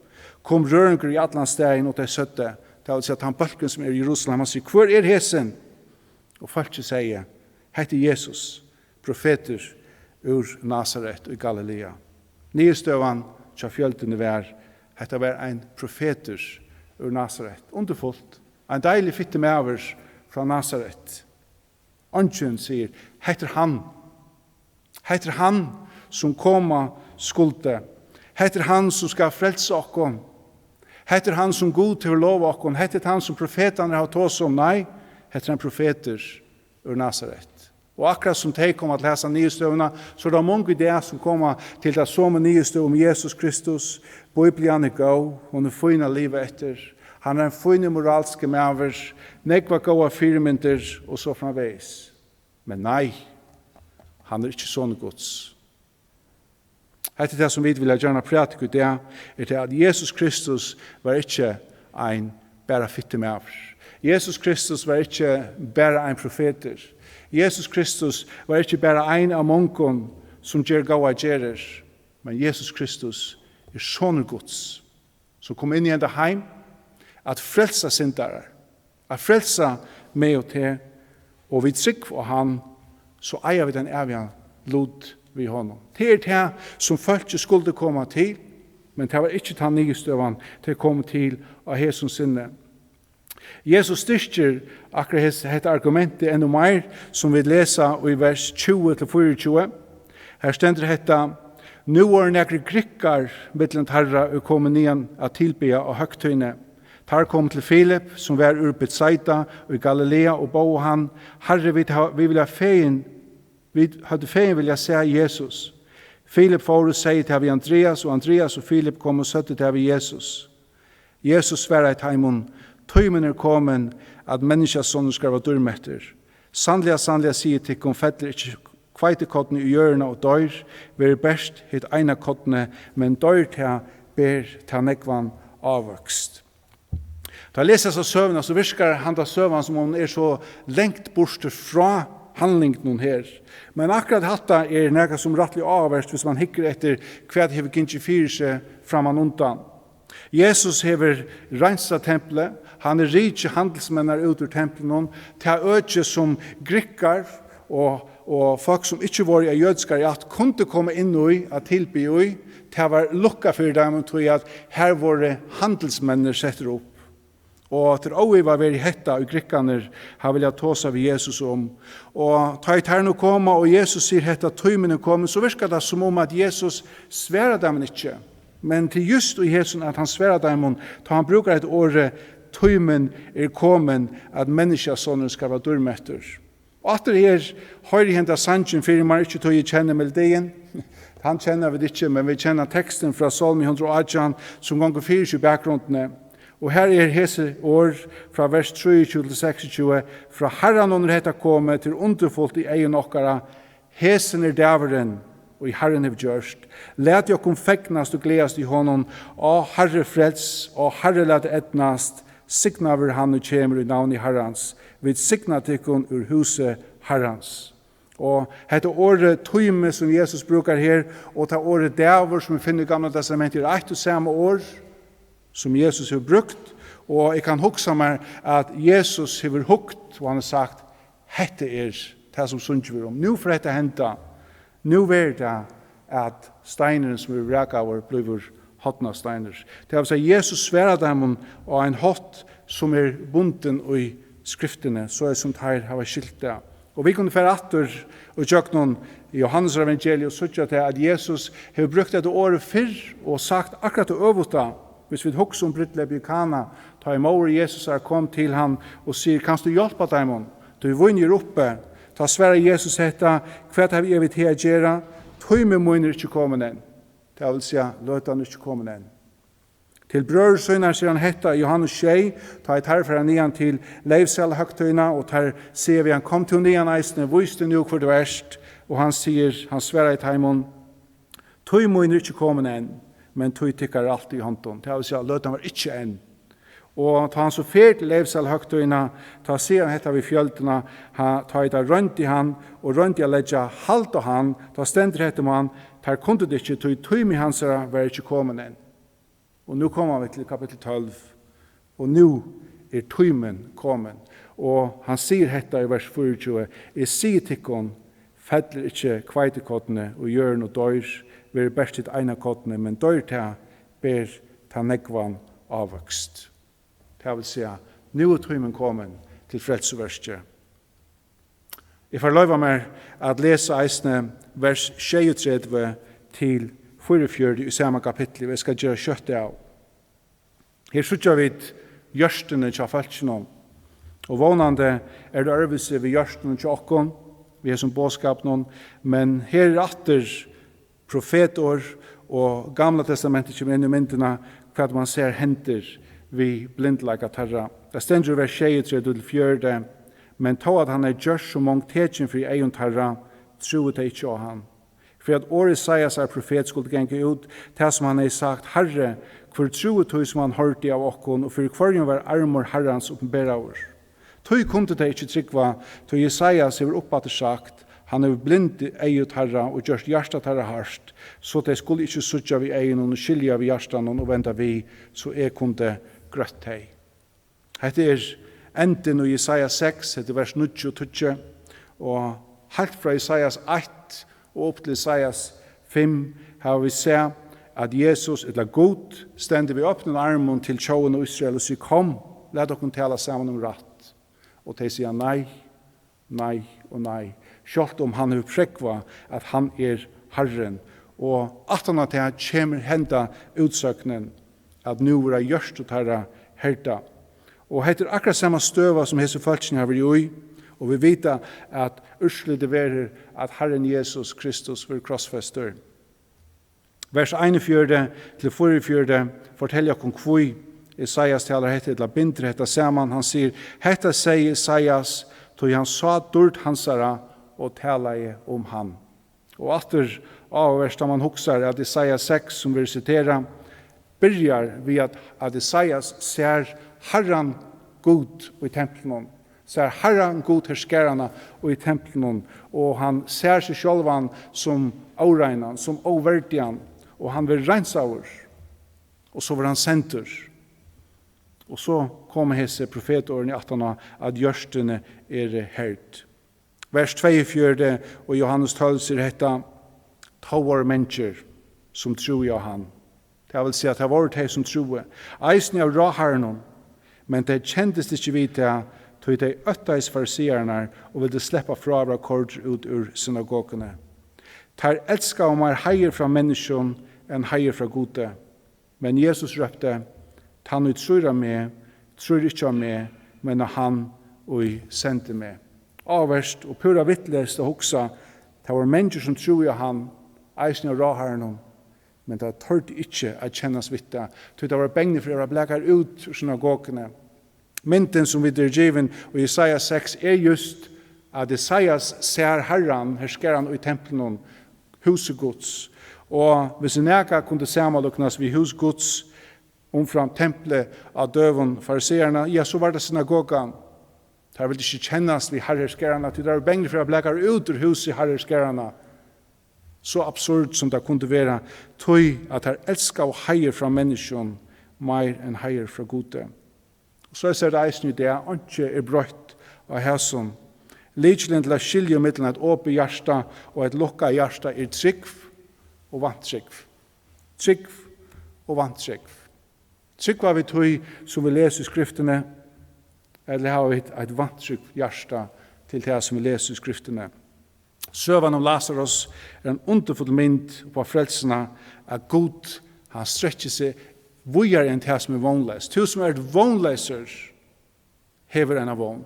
kom røringur í allan staðin, og tey søgdu," tað vil siga, tann bólkurin, sum er í Jerusalem, hann sigur: "Hvør er hesin?" Og fólkið segði: "Hetta er Jesus, profetur úr Nasaret í Galilea." Niðurstøðan hjá fjøldini var: "Hetta var ein profetur úr Nasaret." Undurfult. Ein deiligur fittur maður frá Nasaret. Eingin sigur: "Hetta er hann. Hetta er hann, sum koma skuldi. Hetta er hann, sum skal frelsa okkum. Hetta er hann, sum Gud hevur lovað okkum. Hetta er hann, sum profetarnir hava tosað um." Nei, hetta er ein profetur úr Nasaret. Og akkurát sum tey koma til hasa niðurstøðuna, so er tað mong í dag, sum koma til ta somu niðurstøðu um Jesus Kristus. Bíblian er góð, hon er fín at liva eftir. Hann er ein fínur moralskur maður, nógvar góðar fyrimyndir og so framvegis. Men nei, hann er ikki sonur Guds. Hetta er tað, sum vit vilja gjarna prædika í dag, er tað, at Jesus Kristus var ikki ein bara fittur maður. Jesus Kristus var ikki bara ein profetur. Jesus Kristus var ikki bara ein av mongum, sum ger góðar gerðir, men Jesus Kristus er sonur Guds, sum kom inn í henda heim at frelsa syndarar, at frelsa meg og teg, og vit trúgva á hann, so eiga vit ein ævigan lut við honum. Tað er tað, sum fólkið skuldi koma til, men tað var ikki tann niðurstøðan, tey komu til á hesum sinni. Jesus styrkir akkurát hes-, hetta argumentið enn meir, sum vit lesa í vers tjúgu til fýraogtjúgu. Her stendur hetta: "Nú vóru nakrir grikkar millum teirra, ið komu niðan at tilbiðja á høgtíðini. Teir komu til Filip, sum var úr Betsaida í Galilea, og bóðu hann: Harri, vit hava, vit vilja fegin, vit høvdu fegin viljað sæð Jesus." Filip fór og segði tað við Andreas, og Andreas og Filip komu og søgdu tað við Jesus. Jesus svaraði teimum: "Tímin er komin, at Menniskjasonur skal verða dýrmettur. Sanniliga, sanniliga, sigi eg tykkum, fellur ikki hveitikornið í jørðina og doyr, verður bert hitt eina kornið, men doyr tað, ber tað nógvan ávøkst." Tá eg lesi hesa søguna, so virkar handa søgan, sum hon er so langt burtur frá handlingunum her. Men akkurát hatta er nakað, sum rættiliga áhugavert, viss mann hyggur eftir, hvat hevur gingið fyri seg frammanundan. Jesus hevur reinsað templið, hann hevur rikið handilsmenn út úr templinum, tað økið, sum grikkar og, og fólk, sum ikki vóru av jødiskari ætt, kundu koma inn í at tilbiðja í, tað var lukkað fyri teimum, tí at har vóru handilsmenn settir upp. Og tað er óivað verið hetta, ið grikkarnir hava viljað tosa við Jesus um. Og tá ið teir nú koma, og Jesus sigur hetta: "Tímin er komin", so virkar tað, sum um at Jesus svarar teimum ikki. Men tað er júst í hesum, at hann svarar teimum, tá hann brúkar hetta orðið: "Tímin er komin, at Menniskjasonurin skal verða dýrmettur." Og aftur her hoyri eg henda sangin fyri mær, ikki tí eg kenni melodiin. Hann kenna vit ikki, men vit kenna tekstin frá Sálmi hundrað og átjan, sum gongur fyri seg í bakgrundini. Og her er hesi orð frá vers trýogtjúgu til seksogtjúgu: Frá Harranum er hetta komið, tað er undurfult í eygum okkara. Hesin er dagurin, ið Harrin hevur gjørt. Latið okkum fegnast og gleðast í honum. Á Harri, frels, á Harri, lat tað eydnast. Signaður hann, ið kemur í navni Harrans. Vit signa tykkum úr húsi Harrans. Og hetta orðið tími, sum Jesus brúkar her, og tað orðið dagur, sum vit finna í Gamla Testamenti, er eitt og sama orð, sum Jesus hevur brúkt. Og eg kann hugsa mær, at Jesus hevur hugt, og hann hevur sagt: Hetta er tað, sum sungið verður um. Nú fer hetta at henda. Nú verður tað, at steinurin, sum er vrakaður, blívur hornasteinur. Tað vil siga, Jesus svarar teimum á ein hátt, sum er bundin í Skriftini, so er sum teir hava skilt tað. Og vit kunnu fara aftur í gjøgnum Jóhannes evangeliet og síggja tað, at Jesus hevur brúkt hetta orðið fyrr og sagt akkurát tað øvuta. Hvis vit hugsa um brúdleypið í Kana, tá ið móðir Jesusar kom til hann og sigur: Kanst tú hjálpa teimum? Tí vínið er uppi. Tá svarar Jesus hetta: Hvat havi eg við teg at gera? Tími mín er ikki komin enn. Tað vil siga, løtan er ikki komin enn. Til brøður sínar sigur hann hetta í Jóhannes sjey, tá ið teir fara niðan til leyvsalahøgtíðina, og teir siga við hann: Kom tú niðan eisini, vís teg nú, hvør tú ert. Og hann sigur, hann svaraði teimum: Tíð mín er ikki komin enn, men tíð tykkara er altíð í hondum. Tað vil siga, løtan var ikki enn. Og tá hann so fer til leyvsalahøgtíðina, tá sigur hann hetta við fjøldina, ha, tá ið teir royndu hann og royndu at leggja hald á hann, tá stendur hetta um hann: Teir kundu tað ikki, tí tími hansara var ikki komin enn. Og nú koma vit til kapittul tólv, og nú er tímin komin. Og hann sigur hetta í vers fýraogtjúgu: Eg sigi tykkum, fellur ikki hveitikornið í jørðina og doyr, verður bert hitt eina kornið, men doyr tað, ber tað nógvan ávøkst. Tað vil siga, nú er tímin komin til frelsuverkið. Eg fari loyva mær at lesa eisini vers sjeyogtretivu til fýraogfjøruti í sama kapitli, og eg skal gera skjótt av. Her síggja vit hjørtuni hjá fólkinum, og vónandi er tað øðrvísi við hjørtunum hjá okkum, við hesum boðskapinum, men her er aftur profetorð, og Gamla Testamentið kemur inn í myndina, hvat man sær hendir við blindleika teirra. Tað stendur í vers sjeyogtretivu til fjøruti: Men tó at hann hevði gjørt so mong tekin fyri eygum teirra, trúðu tey ikki á hann. Fyri at orð Jesaja profet skuldi ganga út, tað sum hann hevði sagt: Harri, hvør trúði tí, sum hann hoyrdi av okkum, og fyri hvørjum var armur Harrans uppenberaður? Tí kundu tey ikki trúgva, tí Jesajas hevur uppaftur sagt: Hann hevur blindað eygu teirra og gjørt hjarta teirra hart, so tey skulu ikki síggja við eygunum og skilja við hjartanum og venda við, so eg kundi grøtt tey. Hetta er endin í Jesaja seks, hetta er vers níggju og tíggju, og heilt frá Jesajas eitt og upp til Jesajas fimm hava vit sæð, at Jesus, ella Gud, stendur við opnum armum til tjóðin og Ísrael og sigur: Kom, lat okkum tala saman um rætt. Og tey siga: Nei, nei og nei. Sjálvt um hann hevur prógvað, at hann er Harrin. Og aftan á tað kemur henda útsøgnin, at nú verða hjørtu teirra herdað. Og hetta er akkurát sama støða, sum hesi fólkini hava verið í, og vit vita, at úrslitið verður, at Harrin Jesus Kristus verður krossfestur. Vers einogfjøruti til fýraogfjøruti fortelja okkum, hví Esaias talar hetta, ella bindur hetta saman. Hann sigur: Hetta segði Esaias, tí hann sá dýrd hansara og talaði um hann. Og aftur áhugavert, tá man hugsar, at Esaias seks, sum verður siterað, byrjar við, at, at Esaias sær Harran Gud í templinum, sær Harran Gud herskaranna í templinum, og hann sær seg sjálvan sum óreinan, sum óverdigan, og hann verður reinsaður, og so verður hann sendur. Og so koma hesi profetorðini aftan á, at hjørtuni eru herd. Vers tveyogfjøruti og Jóhannes tólv sigur hetta: Tó vóru mangir, sum trúðu á hann. Tað vil siga, tað vóru tey, sum trúðu, eisini av ráðharrunum, men tey kendist ikki við tað, tí tey óttaðust fariseararnar og vildu sleppa frá at verða koyrdir út úr synagoguni. Teir elskaðu meir heiður frá menniskjum enn heiður frá Gudi. Men Jesus rópti: Tann, ið trýr á meg, trýr ikki á meg, men á hann, ið sendi meg. Áhugavert og púra vitleyst at hugsa, tað vóru mangir, sum trúðu á hann, eisini av ráðharrunum, Men teir tordu ikki at kennast við tað, tí teir vóru bangnir fyri at verða blakaðir út úr synagoguni. Myndin, sum vit eru givin í Jesaja seks, er júst, at Jesajas sær Harran, herskaran í templinum, húsi Guds. Og hvis nakað kundi samanlíknast við hús Guds, umframt templið á døgum farisearna, ja, so var tað synagogan. Teir vildu ikki kennast við Harran, herskaran, tí teir vóru bangnir fyri at blaka út úr húsi Harran, herskaran. So absurd sum tað kundi vera, tí at teir elskaðu heiður frá menniskjum meir enn heiður frá Gudi. Og so er tað eisini í dag, einki er broytt á hasum. Lykilin til at skilja millum eitt opið hjarta og eitt lukkað hjarta er trúgv og vantrúgv. Trúgv og vantrúgv. Trúgva vit tí, sum vit lesa í Skriftini, ella hava vit eitt vantrúgv hjarta til tað, sum vit lesa í Skriftini? Søgan um Lasarus er ein undurfull mynd upp á frelsuna, at Gud, hann strekkir seg víðari enn tað, sum er vónleyst. Tú, sum ert vónleysur, hevur eina vón.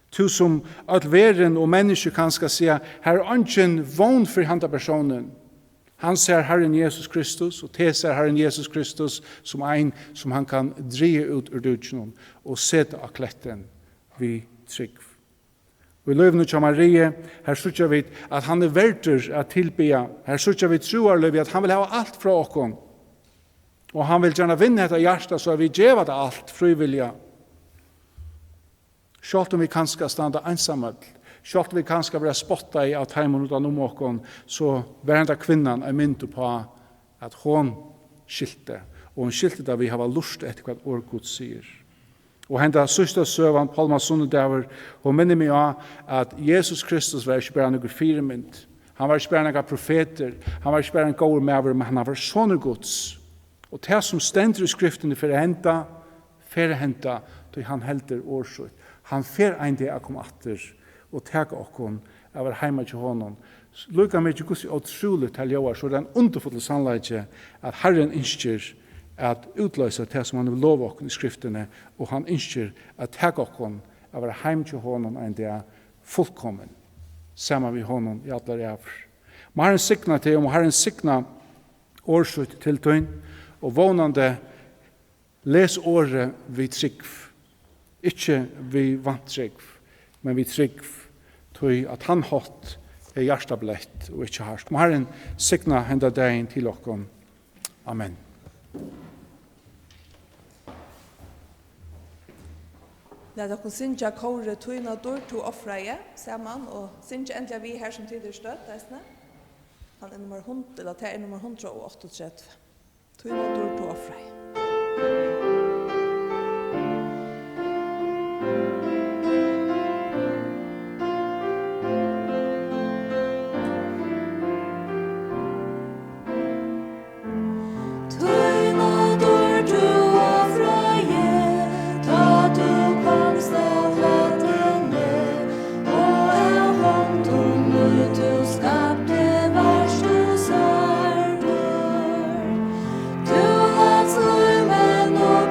Tú, sum øll verðin og menniskju kanska siga, har er eingin vón fyri handa persónin. Hann sær Harrin Jesus Kristus, og teg sær Harrin Jesus Kristus sum ein, sum hann kann draga út úr dúkinum og seta á klettin við trúgv. Og í lívinum hjá Marie, har síggja vit, at hann er verdur at tilbiðja. Har síggja vit trúarlívið, at hann vil hava alt frá okkum. Og hann vil gjarna vinna hetta hjarta, so at vit geva tað alt frívilliga. Sjálvt um vit kanska standa einsamøll, sjálvt um vit kanska verða spottaði av teimum uttan um okkum, so var henda kvinnan ein mynd uppá, at hon skilti, og hon skilti tað við at hava lurtað eftir, hvat orð Guds sigur. Og henda síðsta søgan, Pálmasunnudagur, hon minnir meg á, at Jesus Kristus var ikki bara nøkur fyrimynd. Hann var ikki bara nakar profetur, hann var ikki bara ein góður maður, men hann var sonur Guds. Og tað, sum stendur í Skriftini, fer at henda, fer at henda, tí hann heldur orð sítt. Hann fer ein dag at koma aftur og taka okkum at vera heima hjá honum. Líka mikið, hvussu ótrúligt tað ljóðar, so er tað ein undurfullur sannleiki, at Harrin ynskir at útloysa tað, sum hann hevur lovað okkum í Skriftini, og hann ynskir at taka okkum at vera heim hjá honum ein dag, fullkomin, saman við honum í allar ævir. Má Harrin signa teg, og má Harrin signa orð sítt til tín, og vónandi les orðið við trúgv, ikki við vantrúgv, men við trúgv, tí at hann hátt er hjartableytt og ikki hart. Má Harrin signa henda dagin til okkum. Amen. Lat okkum syngja kórið Tína dýrd tú ofraði saman, og syngja endiliga við har sum tit eru stødd eisini. Hann er nummar hundrað, ella tað er nummar hundrað og áttaogtretivu. Tína dýrd tú ofraði. Tína dýrd tú ofraði, tá tú komst av jørðini, og av hondum í tú skapti varst tú særdur. Tú latst límin og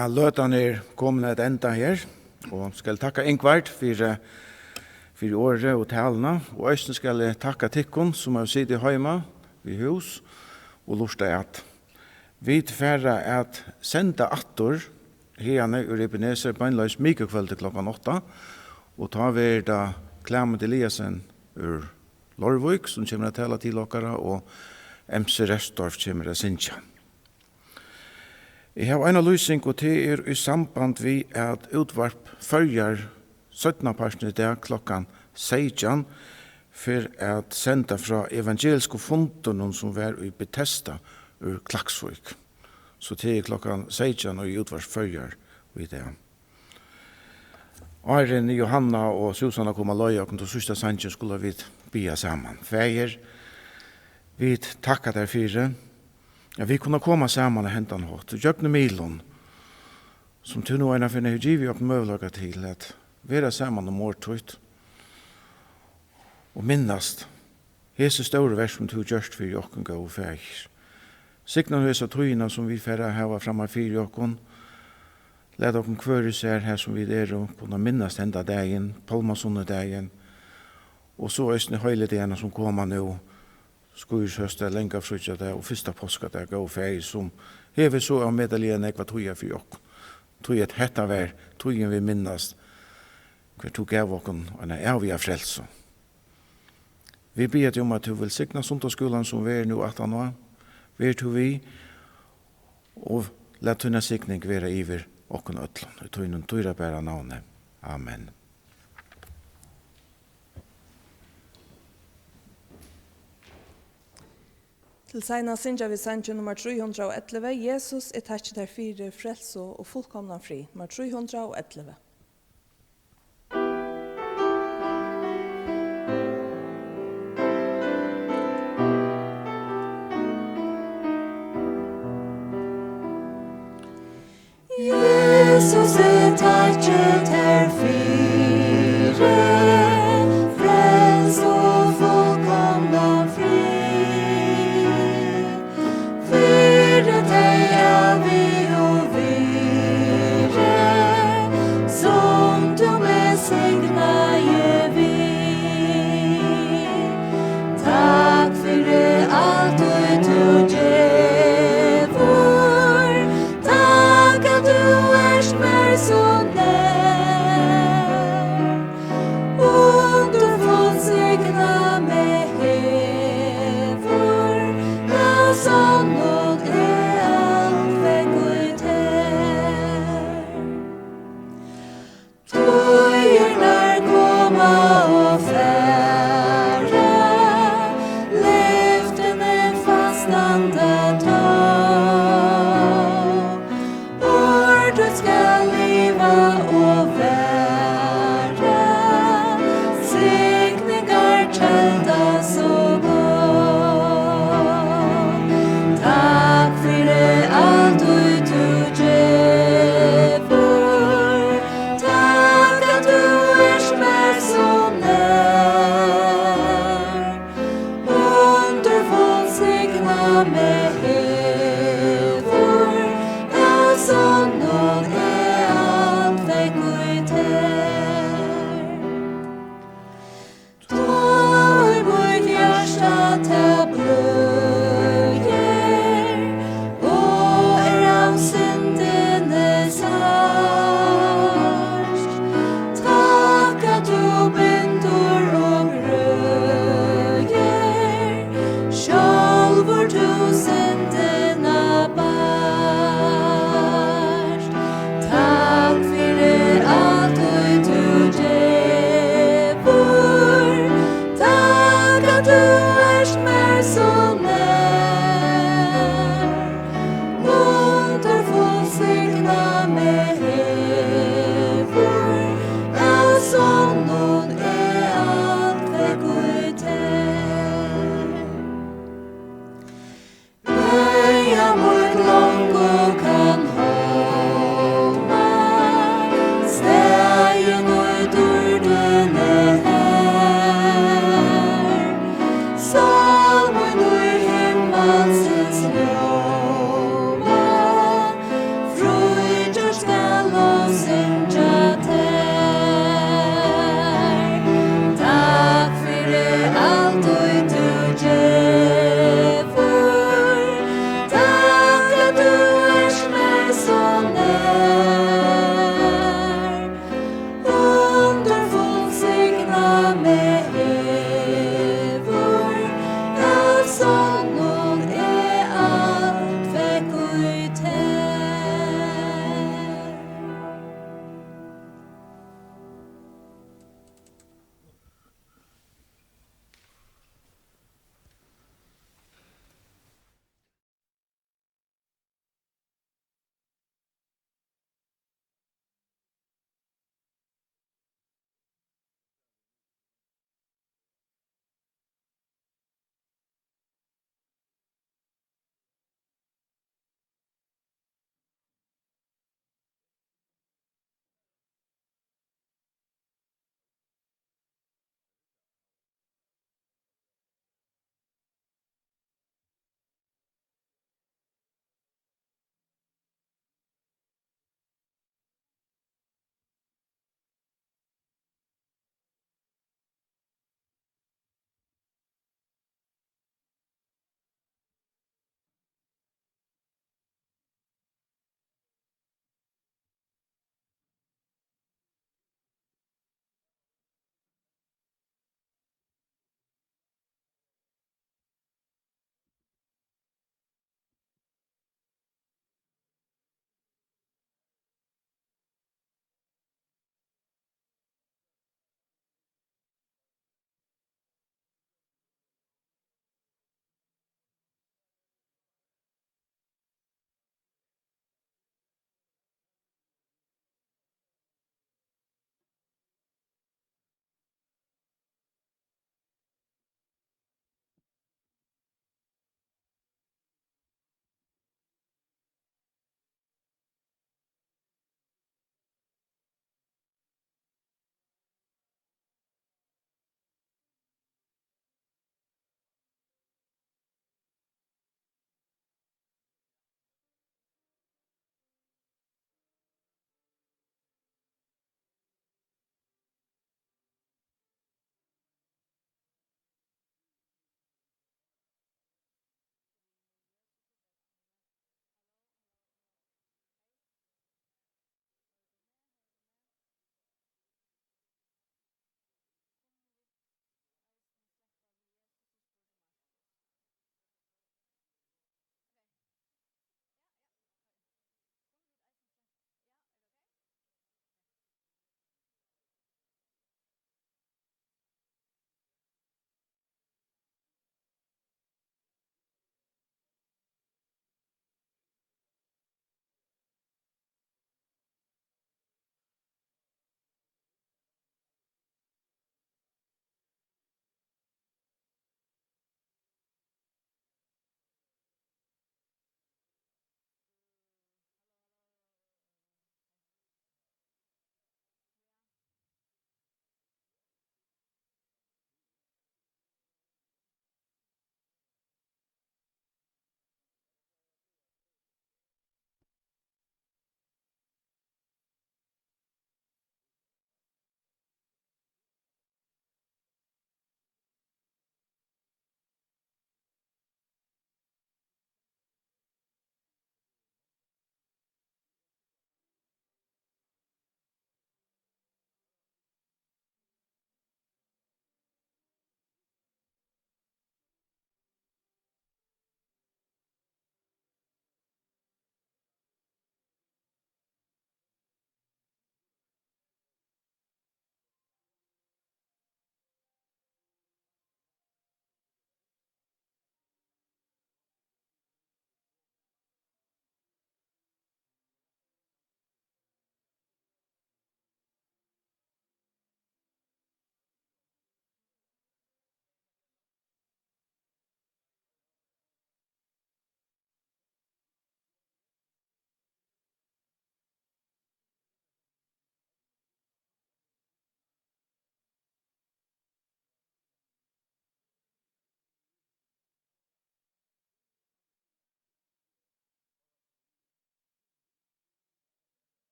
Ja, løtan er komin at enda her, og skal takka Ingvard fyri, fyri orðið og taluna, og eisini skal eg takka tykkum, sum hava sitið heima við hús og lurta at. Vit fara at senda aftur hiðani úr Ebenezer beinleiðis mikukvøldið klokkan átta, og tá verður tað Klemens Eliasen úr Leirvík, sum kemur at tala til okkara, og M C Restorff kemur at syngja. Eg havi eina lýsing, og tað er í samband við, at Útvarp Føroyar seinnapartin í dag klokkan seytjan fer at senda frá evangelisku fundinum, sum var í Betesda úr Klaksvík. So tað er klokkan seytjan í Útvarp Føroyar í dag. Áðrenn Jóhanna og Súsanna koma at leiða okkum til síðsta sangin, skulu vit biðja saman. Faðir, vit takka tær fyri, at vit kunnu koma saman á hendan hátt, ígjøgnum miðlum, sum tú nú einaferð hevur givið okkum møguleika til at vera saman um orð títt og minnast hesi stóru verk, sum tú gjørt fyri okkum, góði Faðir. Signa nú hesa tíðina, sum vit fara at hava framman fyri okkum. Lat okkum hvør især, har sum vit eru, kunna minnast henda dagin, pálmasunnudagin, og so eisini heiligdagarnar, sum koma nú, skírhósdag, langa fríggjadag og fyrsta páskadag, góði Faðir, sum hevur so ómetaliga nógv at týða fyri okkum. Tí at hetta var tíðin, vit minnast, hvar tú gav okkum eina æviga frelsu. Vit biðja teg um, at tú vil signa sunnudagsskúlan, sum verður nú aftaná. Ver tú við, og lat tína signing vera yvir okkum øllum. Í tínum dýrabara navni. Amen. Til seinast syngja vit sangin nummar trý hundrað og ellivu, Jesus, eg takki tær fyri frelsu og fullkomnan frið. Nummar trý hundrað og ellivu. Jesus, eg takki tær fyri frelsu og fullkomnan frið, fyri tey ævigu virði, sum tú meg signaði við. Takk fyri alt, ið tú gevur. Takk, at tú ert mær so nær. meg hevur, av sonnum eg alt fekk í tær.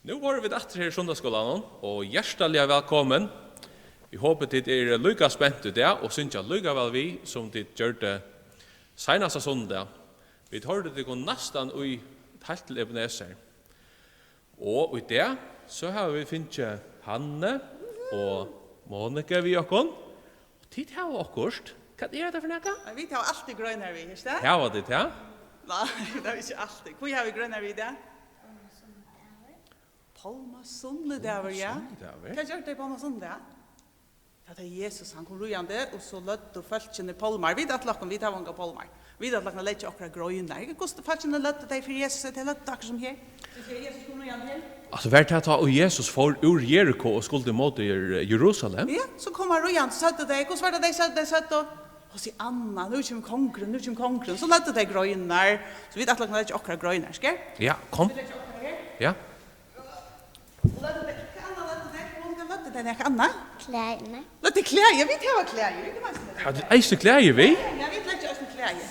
Nú vóru vit aftur her í Sunnudagsskúlanum, og hjartaliga vælkomin. Eg hopi, tit eru líka spent í dag og syngja líka væl við, sum tit gjørdu seinasta sunnudag. Vit hoyrdu tykkum næstan í heilt til Ebenezer. Og í dag, so hava vit fingið Hanne og Monika við okkum. Og tit hava okkurt. Hvat er hetta fyri nakað? Nei, vit hava altíð greinar við, ikki tað? Hava tit tað? Nei, tað hava vit ikki altíð. Hví hava vit greinar við í dag? Pálmasunnudagur, ja. Pálmasunnudagur. Hvat gjørdu tey pálmasunnudag? Tá tað er Jesus, hann kom ríðandi, og so løgdu fólkini pálmar. Vit ætla okkum, vit hava ongar pálmar. Vit ætla okkum at leggja okkara greinar. Hvussu fólkini løgdu tey fyri Jesus, tey løgdu akkurát sum her. So sigur Jesus kom ríðandi her. Altso, var tað tá, og Jesus fór úr Jeriko og skuldi móti Jer-, Jerusalem? Ja, so kom hann ríðandi, so søgdu tey, hvussu var tað tey søgdu, tey søgdu, Hosianna, nú kemur kongurin, nú kemur kongurin. So løgdu tey greinar, so vit ætla okkum at leggja okkara greinar, skal? Ja, kom. Vit leggja okkara her. Ja. Og løgdu tey, hvat annað løgdu tey? Hon, hvat løgdu tey, nakað annað? Klæðini. Løgdu klæði, ja, vit hava klæði, vit hava eisini. Hava tit eisini klæði við? Ja, ja, vit leggja eisini klæði.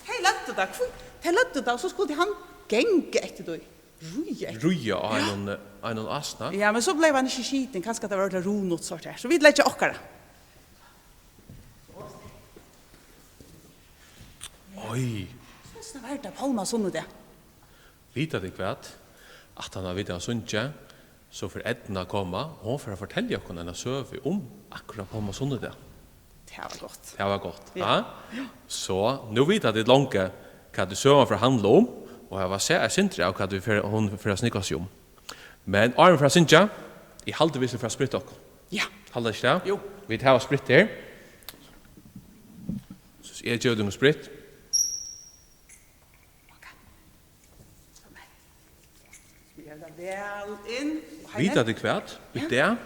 Hey, løgdu tað, hví, tey løgdu tað, og so skuldi hann ganga eftir tí. Ríða eftir. Ríða á einum, eh, einum asna. Ja, men so bleiv hann ikki skitin, kanska tað var ordiliga runut sort her. So vit leggja okkara. Oj. Hvussu var tað pálmasunnudag? Vita tit hvat? Aftan á vit hava sungið, so fer Eydna at koma, og hon fer at fortelja okkum eina søgu um akkurát pálmasunnudag. Tað var gott. Tað var gott, ja. Ha? Ja. So, nú vita tit longu, hvat ið søgan fer at handla um, og hava sæð eitt sindur av, hvat vit fer, hon fer at snúgva seg um. Men áðrenn vit fara at syngja, eg haldi, vit skulu fara at spritta okkum. Ja. Halda ikki tað? Jú. Vit hava spritt her. So eg gevi tykkum spritt. Ok. Smyrja tað væl inn. Og Heini. Vita tit hvat? Í dag,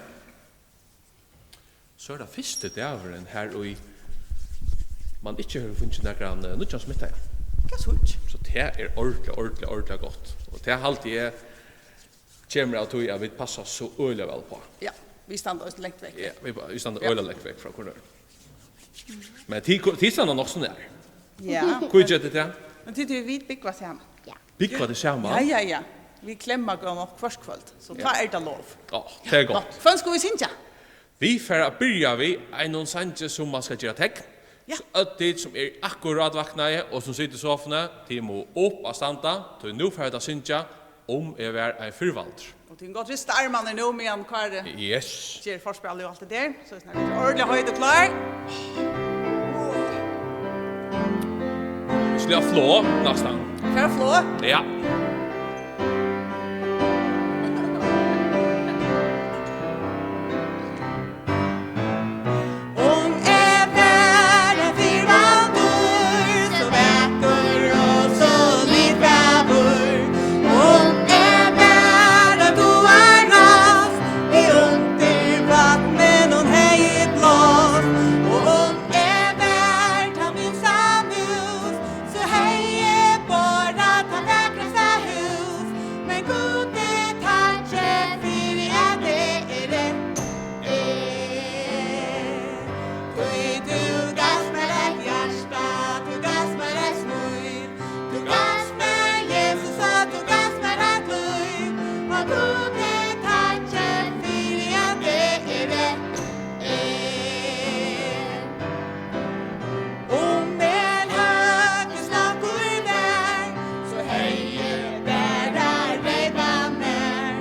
so er tað fyrsti dagurin, har ið mann ikki hevur fingið nakran, eh, nýggjan smittaðan. Hvat so? So tað er ordiliga, ordiliga, ordiliga gott. Og tað haldi eg kemur av tí, at vit passa so øgiliga væl uppá. Ja, vit standa eisini langt vekk. Ja, vit ba-, vit standa, ja, øgiliga langt vekk frá hvørjum øðrum. Men tit, tit standa nokk so nær. Ja. Hví gera tit tað? Men tit, vit búgva saman. Ja. Búgva tit saman? Ja, ja, ja. Vit klemma okkum hvørt kvøld, so, ja, tá er tað lov. Á, tað er gott. Nú, hvønn skulu vit syngja? Vit fara at byrja við einum sangi, sum mann skal gera tekn. Ja. So øll tit, sum eru akkurát vaknaði og sum sita í sofuni, tit mugu upp at standa, tí nú fara vit at syngja Um eg var ein firvaldur. Og tit kunnu gott rista armarnar nú, meðan Kári, yes, ger forspælið og alt tað har. So er snart ordiliga heit og klár. Vit skulu á flog, næstan. Fara á flog? Ja. Um eg var ein firvaldur, so vakur og so litfagur. Um eg var ein dáarross, ið undir vatninum hevði blást. Og um eg var tann minsta mús, so hevði eg borað tað vakrasta hús. Men Gudi takki fyri, at eg eri eg. Tí tú gavst mær eitt hjarta, tú gavst mær eitt smíl, tú gavst mær Jesus, og tú gavst mær eitt lív. Og Gudi takki fyri, at eg eri eg. Um eg høgust nokkur var, so hevði eg bara reypað mær.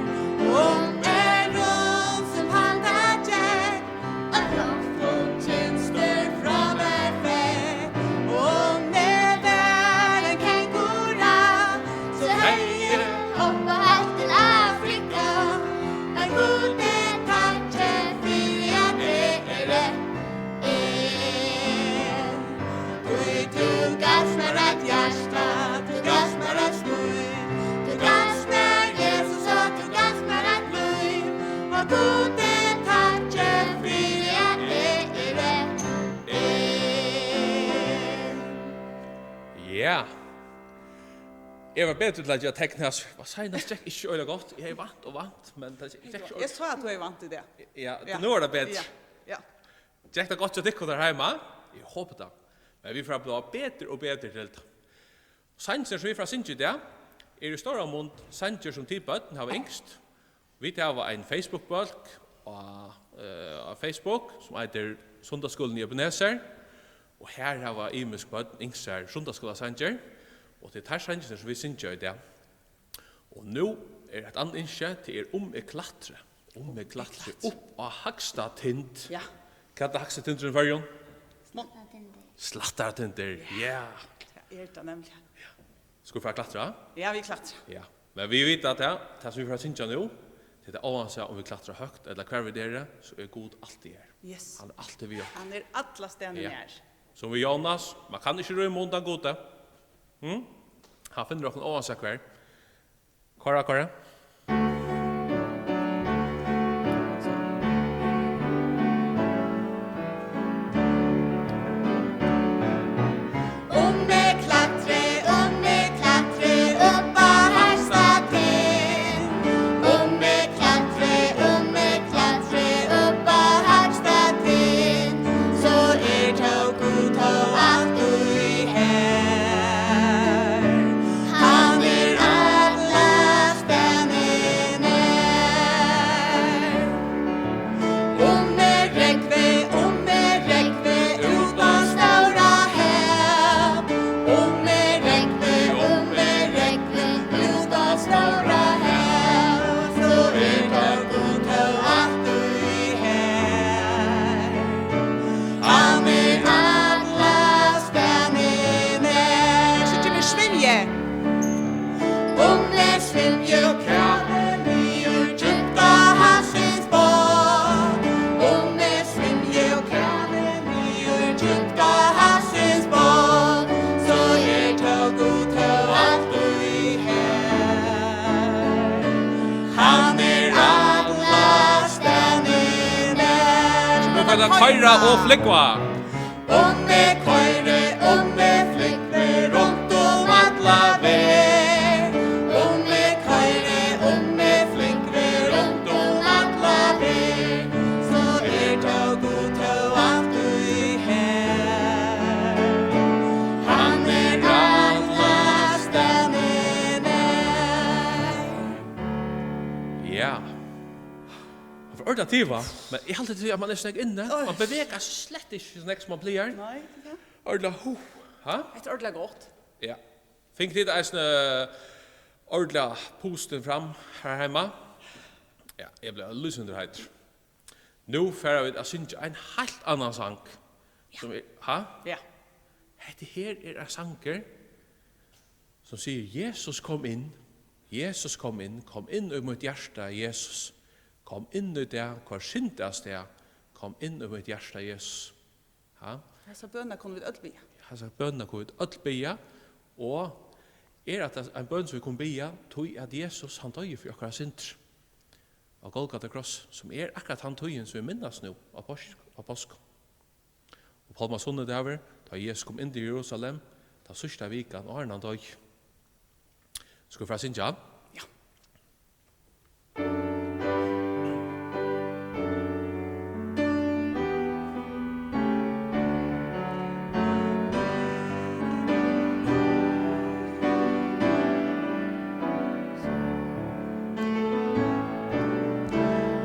Um eg rundt sum panda gekk, øll longst og kynstur frá mær fekk. Um eg var ein kengura, so hevði eg hoppað heilt til Afrika. Men Gudi takki fyri, at eg eri eg. Tí tú gavst mær eitt hjarta, tú gavst mær eitt smíl, tú gavst mær Jesus, og tú gavst mær eitt lív. Og Gudi takki fyri, at eg eri eg. Ja. Eg var betur til at gera tekn her. Seinast gekk ikki øgiliga gott. Eg hevði vant og vant, men tað gekk ikki øgiliga. Eg sá, at tú hevði vant í dag. Ja, ja, nú er tað betri. Ja, ja. Gekk tað gott hjá tykkum har heima? Eg hopi tað. Men vit fara at blíva betri og betri til tað. Sangirnir, sum vit fara at syngja í dag, eru í stóran mun sangir, sum tit børn hava ynskt, Vit hava ein Facebook-bólk á, eh, á Facebook, sum eitur Sunnudagsskúlin í Ebenezer, og har hava ymisk børn ynskt sær sunnudagsskúlasangir, og tað er teir sangirnir, sum vit syngja í dag. Og nú er eitt annað ynski, tað er Um eg klatri, um eg klatri upp á hægsta tind. Ja. Hvat er hægsti tindur í Føroyum? Slættaratindur. Slættaratindur, ja. Tað er tað nemliga. Skulu vit fara at klatra? Ja, vit klatra. Ja. Men vit vita at tað, tað sum vit fara at syngja nú, tað er tað, óansæð um vit klatra høgt ella hvar vit eru, so er Gud altíð her. Yes. Hann er altíð við okkum. Hann er allastaðni nær. Sum við Jónas, man kann ikki rýma undan Gudi. Hm? Hann finnur okkum óansæð hvar. Koyr, koyr. Um eg klatri, um eg klatri upp á hægsta tind, um eg klatri, um eg klatri upp á hægsta tind, so er tó Gud tó altíð her. Hann er allastaðni nær. Um eg rógvi, um eg rógvi út á stóra hav, um eg rógvi, um eg rógvi út á stóra hav, so er tó Gud tó altíð her. Hann er allastaðni nær. So kemur svimjið. Um eg svimji og kavi niður djúpt á havsins botn, um eg svimji og kavi niður djúpt á havsins botn, so er tó Gud tó altíð her. Hann er allastaðni nær. So vit fara at koyra og flúgva. Um eg koyri, um eg flúgvi runt um alla verð, um eg koyri, um eg flúgvi runt um alla verð, so er tó Gud tó altíð her. Hann er allastaðni nær. Ja. Hann fer ordiliga at tiva, men eg haldi, at man er so nógv inni. Oj. Man bevegar seg slett ikki so nógv, sum man plagar. Nei, ja. Ordiliga, hú, ha? Hetta er ordiliga gott. Ja. Fingu tit eisini, eh, ordiliga pustin fram her heima? Ja, eg bleiv lýsandi heitur. Nú fara vit at syngja ein heilt annan sang, ja, sum er, ha? Ja. Hetta her er ein sangur, sum sigur: "Jesus, kom inn. Jesus, kom inn. Kom inn í mítt hjarta, Jesus. Kom inn í dag, koyr synd av stað. Kom inn í mítt hjarta, Jesus." Ha? Hesa bønina kunnu vit øll biðja. Hesa bønina kunnu vit øll biðja, og er at ein bøn, sum vit kunnu biðja, tí at Jesus, hann doyði fyri okkara syndir á Golgata kross, sum er akkurát tann tíðin, sum vit minnast nú á pásk-, á páskum. Og pálmasunnudagur, tá Jesus kom inn til Jerusalem, ta síðsta vikan, áðrenn hann doyði. Skulu vit fara at syngja? Ja.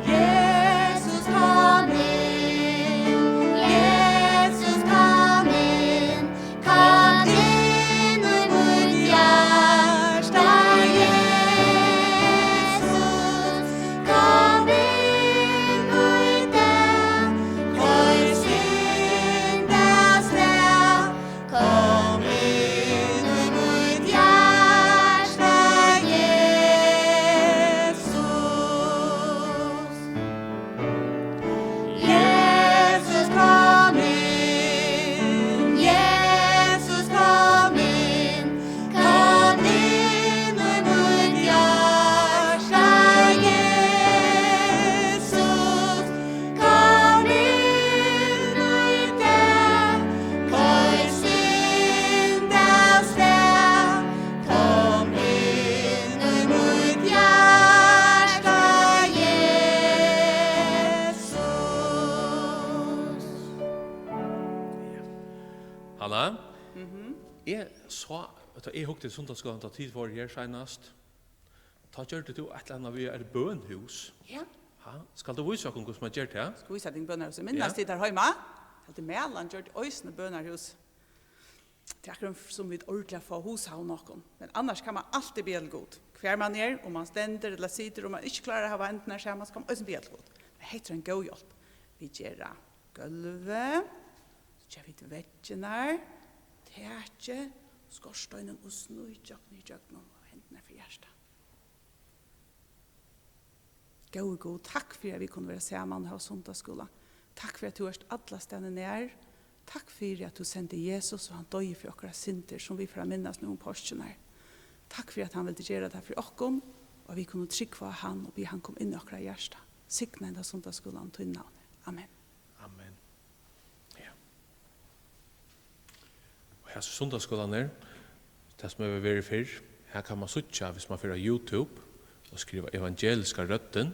Jesus, kom inn, Jesus, kom inn, kom inn í mítt hjarta, Jesus, kom inn í dag, koyr synd av stað. Kom inn í mítt hjarta, Jesus. Jesus, kom inn, Jesus, kom inn, kom inn í mítt hjarta, Jesus. Kom inn í dag, koyr synd av stað. Kom inn í mítt hjarta, Jesus. Hanna, mhm, eg sá, tá eg hugdi til sunnudagsskúlan, tá tit vóru her seinast, Tá gjørdi tú eitt ella annað við eitt bønhús. Ja. Ha? Skalt tú vísa okkum, hvussu man ger tað? Skal vísa tykkum bønarhúsið. Minnast Ja. tit har heima? Heldur Malan gjørdi eisini bønarhús. Tað er akkurát sum vit ordiliga fáa hugsavnað okkum. Men annars kann man altíð biðja til Gud. Hvar man er, um man stendur ella situr, um man ikki klárar at hava hendurnar saman, so kann man eisini biðja til Gud. Men hetta er ein góð hjálp. Vit gera gólvið, so gera vit veggirnar, takið, skorsteinin og sníkja okkum ígjøgnum og hendurnar fyri hjartað. Góði Gud, takk fyri, at vit kunnu vera saman og hava sunnudagsskúla. Takk fyri, at tú ert allastaðni nær. Takk fyri, at tú sendi Jesus, og hann doyði fyri okkara syndir, sum vit fara at minnast nú um páskirnar. Takk fyri, at hann vildi gera tað fyri okkum, og at vit kunnu trúgva á hann og biðja hann koma inn í okkara hjarta. Signa henda sunnudagsskúlan í tínum navni. Amen. Amen. Ja. Og hasir sunnudagsskúlarnir, tað sum hevur verið fyrr, her kann man síggja, hvis man fer á YouTube og skriva Evangeliska Røddin,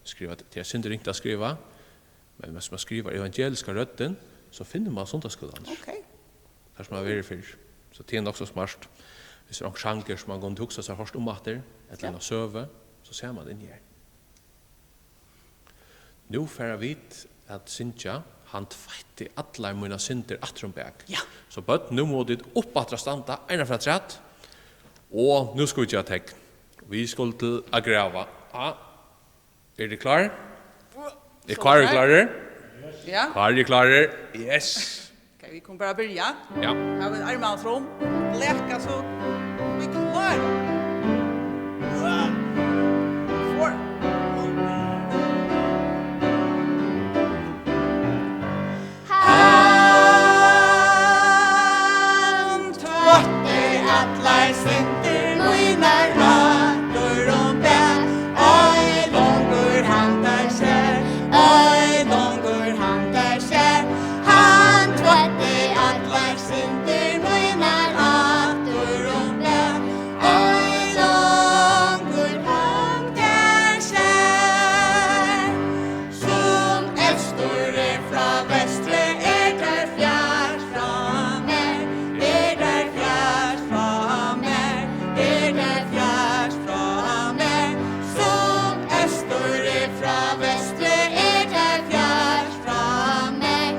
skriva, tað er sindur ringt at skriva, men hvis man skrivar Evangeliska Røddin, so finnur man sunnudagsskúlarnar. Ok. Tað sum hevur verið fyrr. So tað er nokk so smart. Hvis tað er onkur sangur sum man kundi hugsa sær hoyrt um aftur, ella Ja. eina søgu, so sær man inn her. Nú fara vit at syngja Hann tveitti allar mínar syndir aftur um bak. Ja. So børn, nú mugu tit upp aftur at standa, eina ferð afturat. Og nú skulu vit gera tekn. Vit skulu til at grava. Ja. Eru tit klár? Er So Kári klár. klárir? Ja. Kári er klárir. Yes. Ok, vit kunnu bara byrja. Ja. Hava vit armarnar fram, blaka so vit klára. Four. Hann tveitti allar syndir mínar aftur um bak. Ei longur hann tær sær, ei longur hann tær sær. Hann tveitti allar syndir mínar aftur um bak. Ei longur hann tær sær. Sum eystur er frá vestri, er tað fjart frá mær, er tað fjart frá mær, er tað fjart frá mær. Sum eystur er frá vestri, er tað fjart frá mær.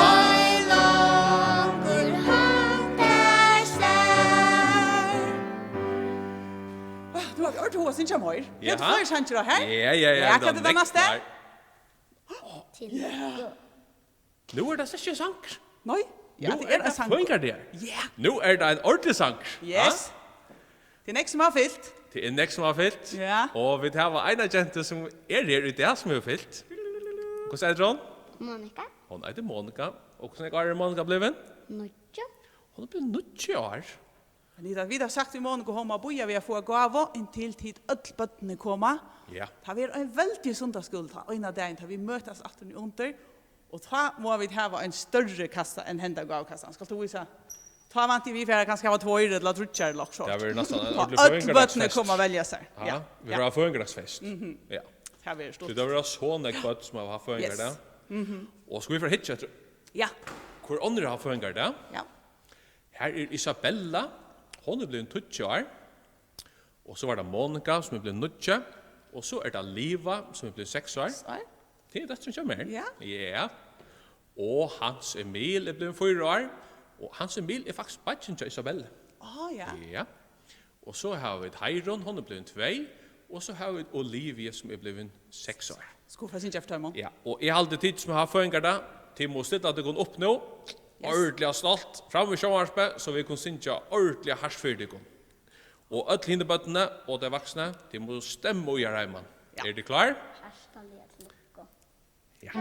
Ei longur hann tær sær. Ah, nú havi eg ordiliga hug at syngja meir. Eru Jaha. fleiri sangir á her? Ja, ja, ja, Ja, hvat er tað næsta? Til Ja. Nú er tað slett ikki ein sangur. Nei. Ja, Nú tað er er ein tað sangur. føðingardagur. Ja. Nú er tað ein ordentligur sangur. Yes. Ha? Tað er nógv sum hava fylt. Tað er nógv sum hava fylt. Ja. Og vit hava eina gentu sum er her í dag sum hevur fylt. Hvussu eitur hon? Monika. Hon eitur Monika. Og hvussu nógv ár er Monika blivin? Níggju. Hon er blivin níggju ár. Men vit, vit hava sagt við Monika, hon má bíða við at fáa gávu, inntil tit øll børnini koma. Ja. Tað verður ein veldigur sunnudagsskúli tá, ein av dagin, tá vit møtast aftur niðurundir. Og tá mugu vit hava ein størri kassa enn henda gávukassan. Skalt tú vísa? Tá vænti eg, vit fara kanska hava tveir ella tríggjar ella okkurt. Tað verður næstan ein Tá ordentligur øll børnini føðingardagsfest. koma at velja sær. Ja, Ja, vit ja. fara at hava føðingardagsfest. Mhm. Ja. Tað verður stutt. Tí tað verða so nógv børn sum hava haft føðingardag. Yes. Mhm. Og skulu vit fara at hyggja eftir Ja. hvør onnur hava føðingardag? Ja. Her er Isabella, hon er blivin tíggju ár. Og so var tað Monika, sum er blivin níggju. Og so er tað Liva, sum er blivin seks ár. Seks ár. Tað er dóttirin hjá mær. Ja. Ja. Og Hans Emil er blivin fýra ár. Og Hans Emil er faktiskt beiggin hjá Isabella. Á, ja. Ja. Og so hava vit Heirun, hon er blivin tvey. Og so hava vit Olivia, sum er blivin seks ár. Skulu vit fara at syngja fyri teimum? Ja, og eg haldi, tit sum hava føðingardag, tit mugu stilla tykkum upp nú. Yes. Ordiliga stolt. Fram við sjónvarpið, so vit kunnu syngja ordiliga hart fyri tykkum. Og øll hini børnini og tey vaksnu, tit mugu stemma í har heima. Ja. Eru tit klár? Hjartaliga til lukku. Ja.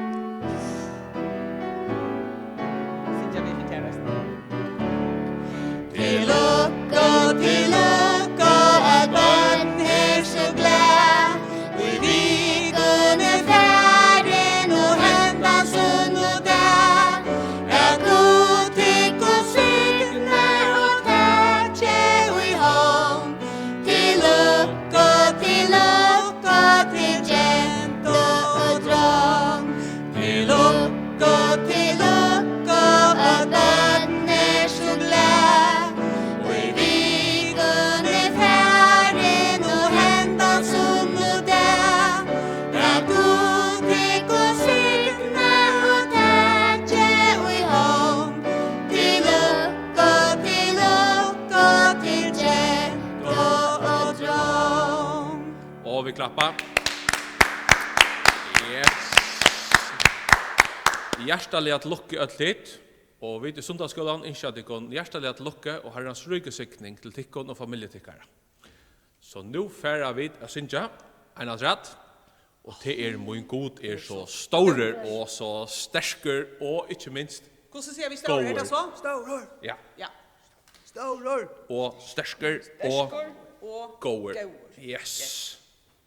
Syngja vit fyri tær eisini? Til lukku, til lukku, at børn er so glað. Í vikuni farin og hendan sunnudag, at Gud tykkum signi og taki í hond. Til lukku, til lukku, til gentu og drong. Til Yes. Hjartaliga til lukku, øll tit. Og vit í Sunnudagsskúlanum ynskja tykkum hjartaliga til lukku og Harrans ríku signing til tykkum og familju tykkara. So nú fara vit at syngja ein afturat, og tað er: Mín Gud er so stórur og so sterkur og ikki minst Hvussu siga vit stórur? Er tað góður. So? Stórur. Ja. Ja. Stórur. Og sterkur og Sterkur og góður. Góður. Yes.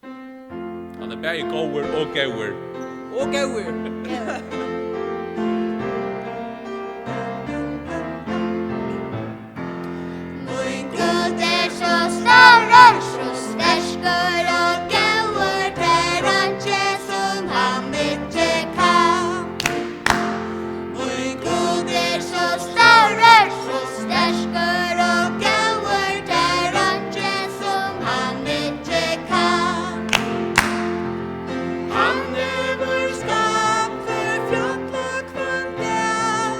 Hann er bæði góður og góður. Og góður. Mín Gud er so stórur, so sterkur og góður, tað er einki, sum hann ikki kann. Mín Gud er so stórur, so sterkur og góður, tað er einki, sum hann ikki kann. Hann hevur skapt fjøll og hvønn dag,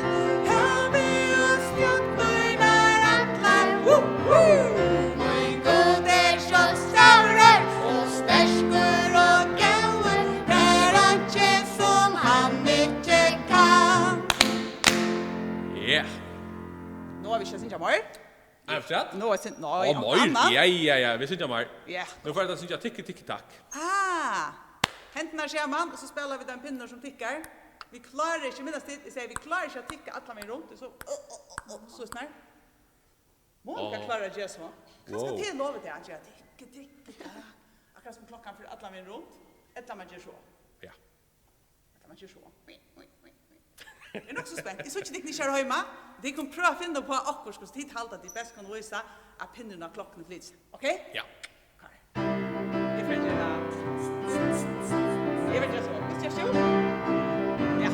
havið og stjørnurnar allar. Woo, woo! Mín Gud er so stórur, so sterkur og góður, tað er einki, sum hann ikki kann. Yeah. Nú havi eg ikki at syngja meir. Afturat? Nú er syn-, nei, Á, meir? Annað. Ja, ja, ja, vit syngja meir. Ja. Nú fara vit at syngja Tikki, tikki, takk. Ah, hendurnar saman, og so spæla vit ein pinni sum tikkar. Vit klára ikki, minnast tit, eg sigi, vit klára ikki at tikka allan vegin runt, so, uh, uh, uh, uh, so snart. Monika Á. Klárar at gera so. Kanska Wow. Teg lovi teg at gera tikki, tikki, takk. Akkurát sum klokkan fer allan vegin runt, ella man ger so. Ja. Ella man ger so. Eg eri nokk so spent. Eg síggi tykkum ikki her heima. Tit kunnu prøva at finna upp á okkurt, hvussu tit halda, tit best kunnu vísa, at pinnurin á klokkuni flytur seg. Ok? Ja. Klárir? Eg fari at gera, eg fari at gera so. Vilt tú gera so? Ja.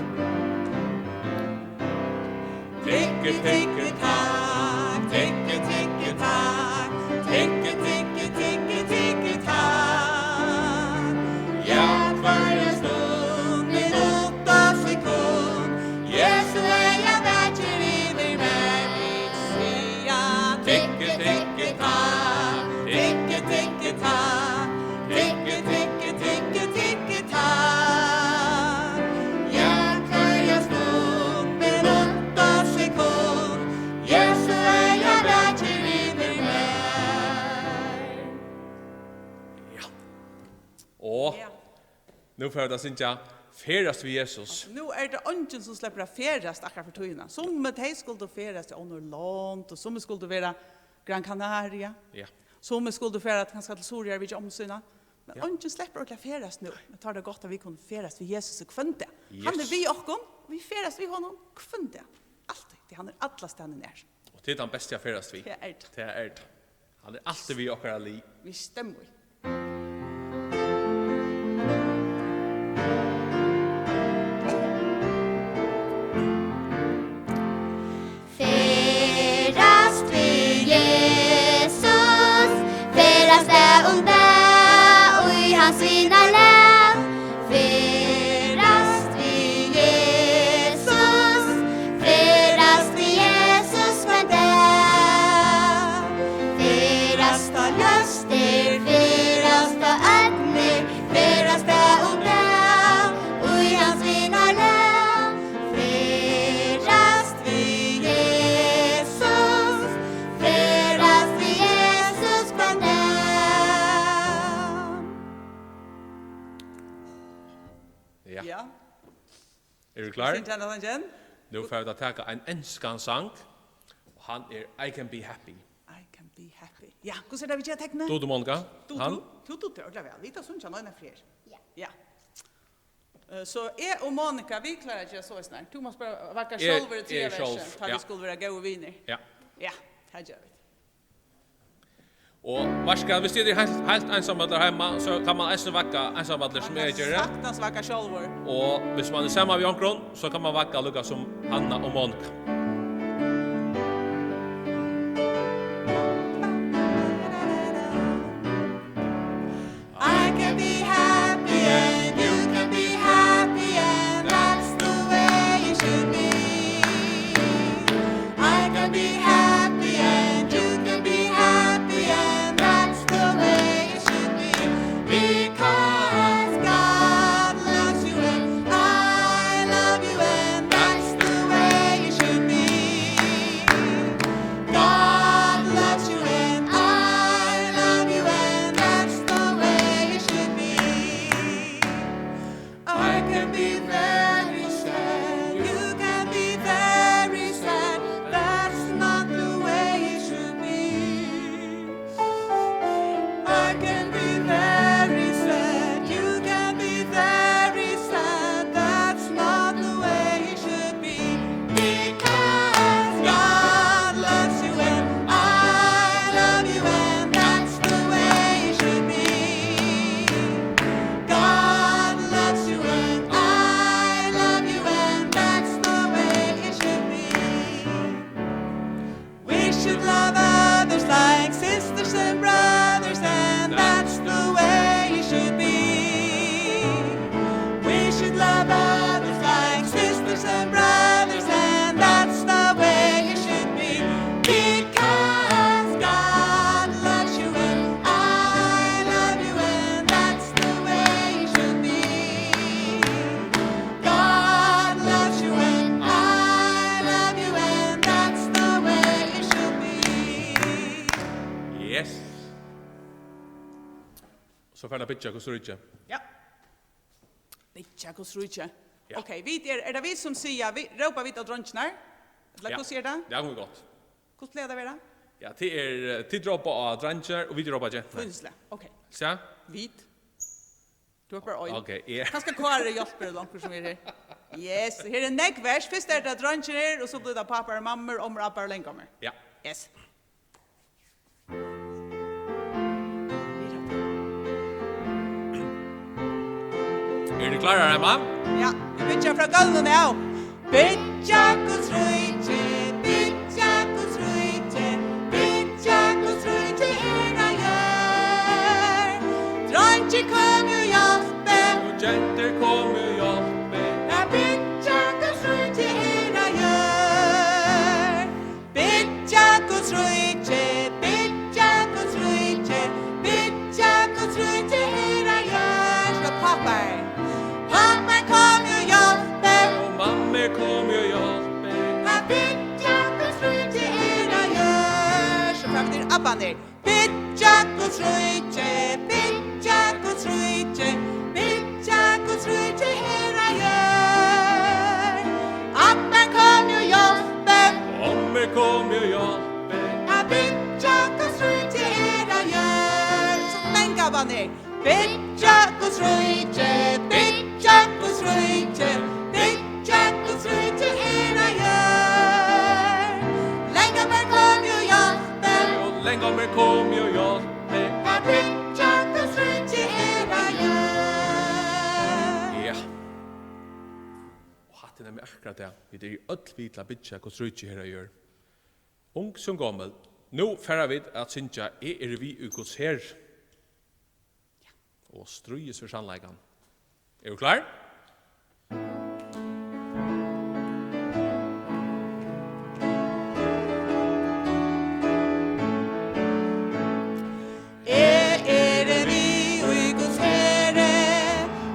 Tikki, tikki, takk, tikki, tikki, takk, tikki, tikki, tikki, tikki, takk. Ja, hvørja stund, minutt og sekund, Jesu eyga vakir yvir mær. Vit siga, tikki, tikki, takk, tikki, tikki, takk, tikki, tikki, tikki, tikki, takk. Ja, hvørja stund, minutt og sekund, Jesu eyga vakir yvir mær. Ja. Og Ja. Nú fara vit at syngja Ferðast við Jesus. Nú er tað eingin, sum sleppur at ferðast akkurát fyri tíðina. Summi, tey skuldu ferðast í onnur lond, og summi skuldu vera Gran Canaria. Ja. Summi skuldu fara kanska til Suðuroyar við ommu sína. Men Ja. eingin sleppur ordiliga at ferðast nú. Men tá er tað gott, at vit kunnu ferðast við Jesus hvønn dag. Hann er Yes. við okkum, og vit ferðast við honum hvønn dag. Altíð, tí hann er allastaðni nær. Og tað er tann besti at ferðast við. Tað er tað. Tað er tað. Hann er altíð við okkara lið. Vit stemma í. Ferðast við Jesus, ferðast dag um dag í hans vinarlag. Ferðast við Jesus, ferðast við Jesus hvønn dag. Ferðast á lystir, ferðast á ódnir, ferðast dag um dag í hans vinarlag. Ferðast við Jesus, ferðast við Jesus hvønn dag. Ja. Ja. Eru vit klár? Syngja henda sangin. Nú fara vit at taka ein enskan sang, og hann er I Can Be Happy. I Can Be Happy. Ja, hvussu er tað, vit gera teknið? Dugir tú, Monika? Dugir Hann? Tú? Tú dugir ordiliga væl. Vit hava sungið hann eina ferð. Ja. Ja. Eh, so eg og Monika, vit klára at gera soleiðis nær. Tú mást bara vagga Eg, sjálvur í eg triðja sjálv, versi, tá ja. Vit skulu vera góðir vinir. Ja. Ja, tað gera vit. Og veitst tú hvat, viss tit eru heilt, heilt einsamøll heima, so kann man eisini vagga einsamøllur, sum eg geri. Man kann saktans vagga sjálvur. Og viss man er saman við onkrum, so kann man vagga líka sum Hanna og Monika. I can be happy and you can be happy and that's the way it should be. I can be happy and you can be happy and that's the way it should be. Because So fer hann at byggja Guds ríki. Ja. Byggja Guds ríki. Ja. Ok, vit er, er tað vit sum siga, vit, rópa vit á dreingirnar? Ella Ja. hvussu er tað? Ja, tað er gott. Hvussu plagar tað at vera? Ja, tað er, eh, tit rópa á dreingirnar, og vit rópa á genturnar. Fínt slag. Ok. So? Vit. Tú ert bara ein. Ok, eg Kanska Kári hjálpir, ella onkur sum er her. Yes, her er nógv vers. Fyrst er tað dreingir her, og so blívur tað pápar og mammur, ommur, abbar og langomur. Ja. Yes. Eru tit klárar heima? Ja, vit byggja frá gólvinum av. Byggja Guds ríki, byggja Guds ríki, byggja Guds ríki her á jørð. Dreingir, komið og hjálpið. Og gentur, komið og hjálpið. At byggja Guds ríki her á jørð. Byggja Guds ríki, byggja Guds ríki, byggja Guds ríki her á jørð. So pápar. Pápar, komið og hjálpið. Og mammur, komið og hjálpið. At byggja Guds ríki her á jørð. So fara vit til abbarnar. Byggja Guds ríki, byggja Guds ríki, byggja Guds ríki her á jørð. Abbar, komið og hjálpið. Ommur, komið og hjálpið. At byggja Guds ríki her á jørð. So langa abbarnar. Byggja Guds ríki, byggja Guds ríki, byggja Guds ríki her á jørð. Langomur, komið og hjálpið. Og langomur, komið og hjálpið. At byggja Guds ríki her á jørð. Ja. Og hatta er nemliga akkurát tað. Vit eru øll við til at byggja Guds ríki her á jørð. Ung sum gomul. Nú fara vit at syngja Eg eri við í Guds her. Og stríðist fyri sannleikan. Eru klár? Eg eri við í Guds heri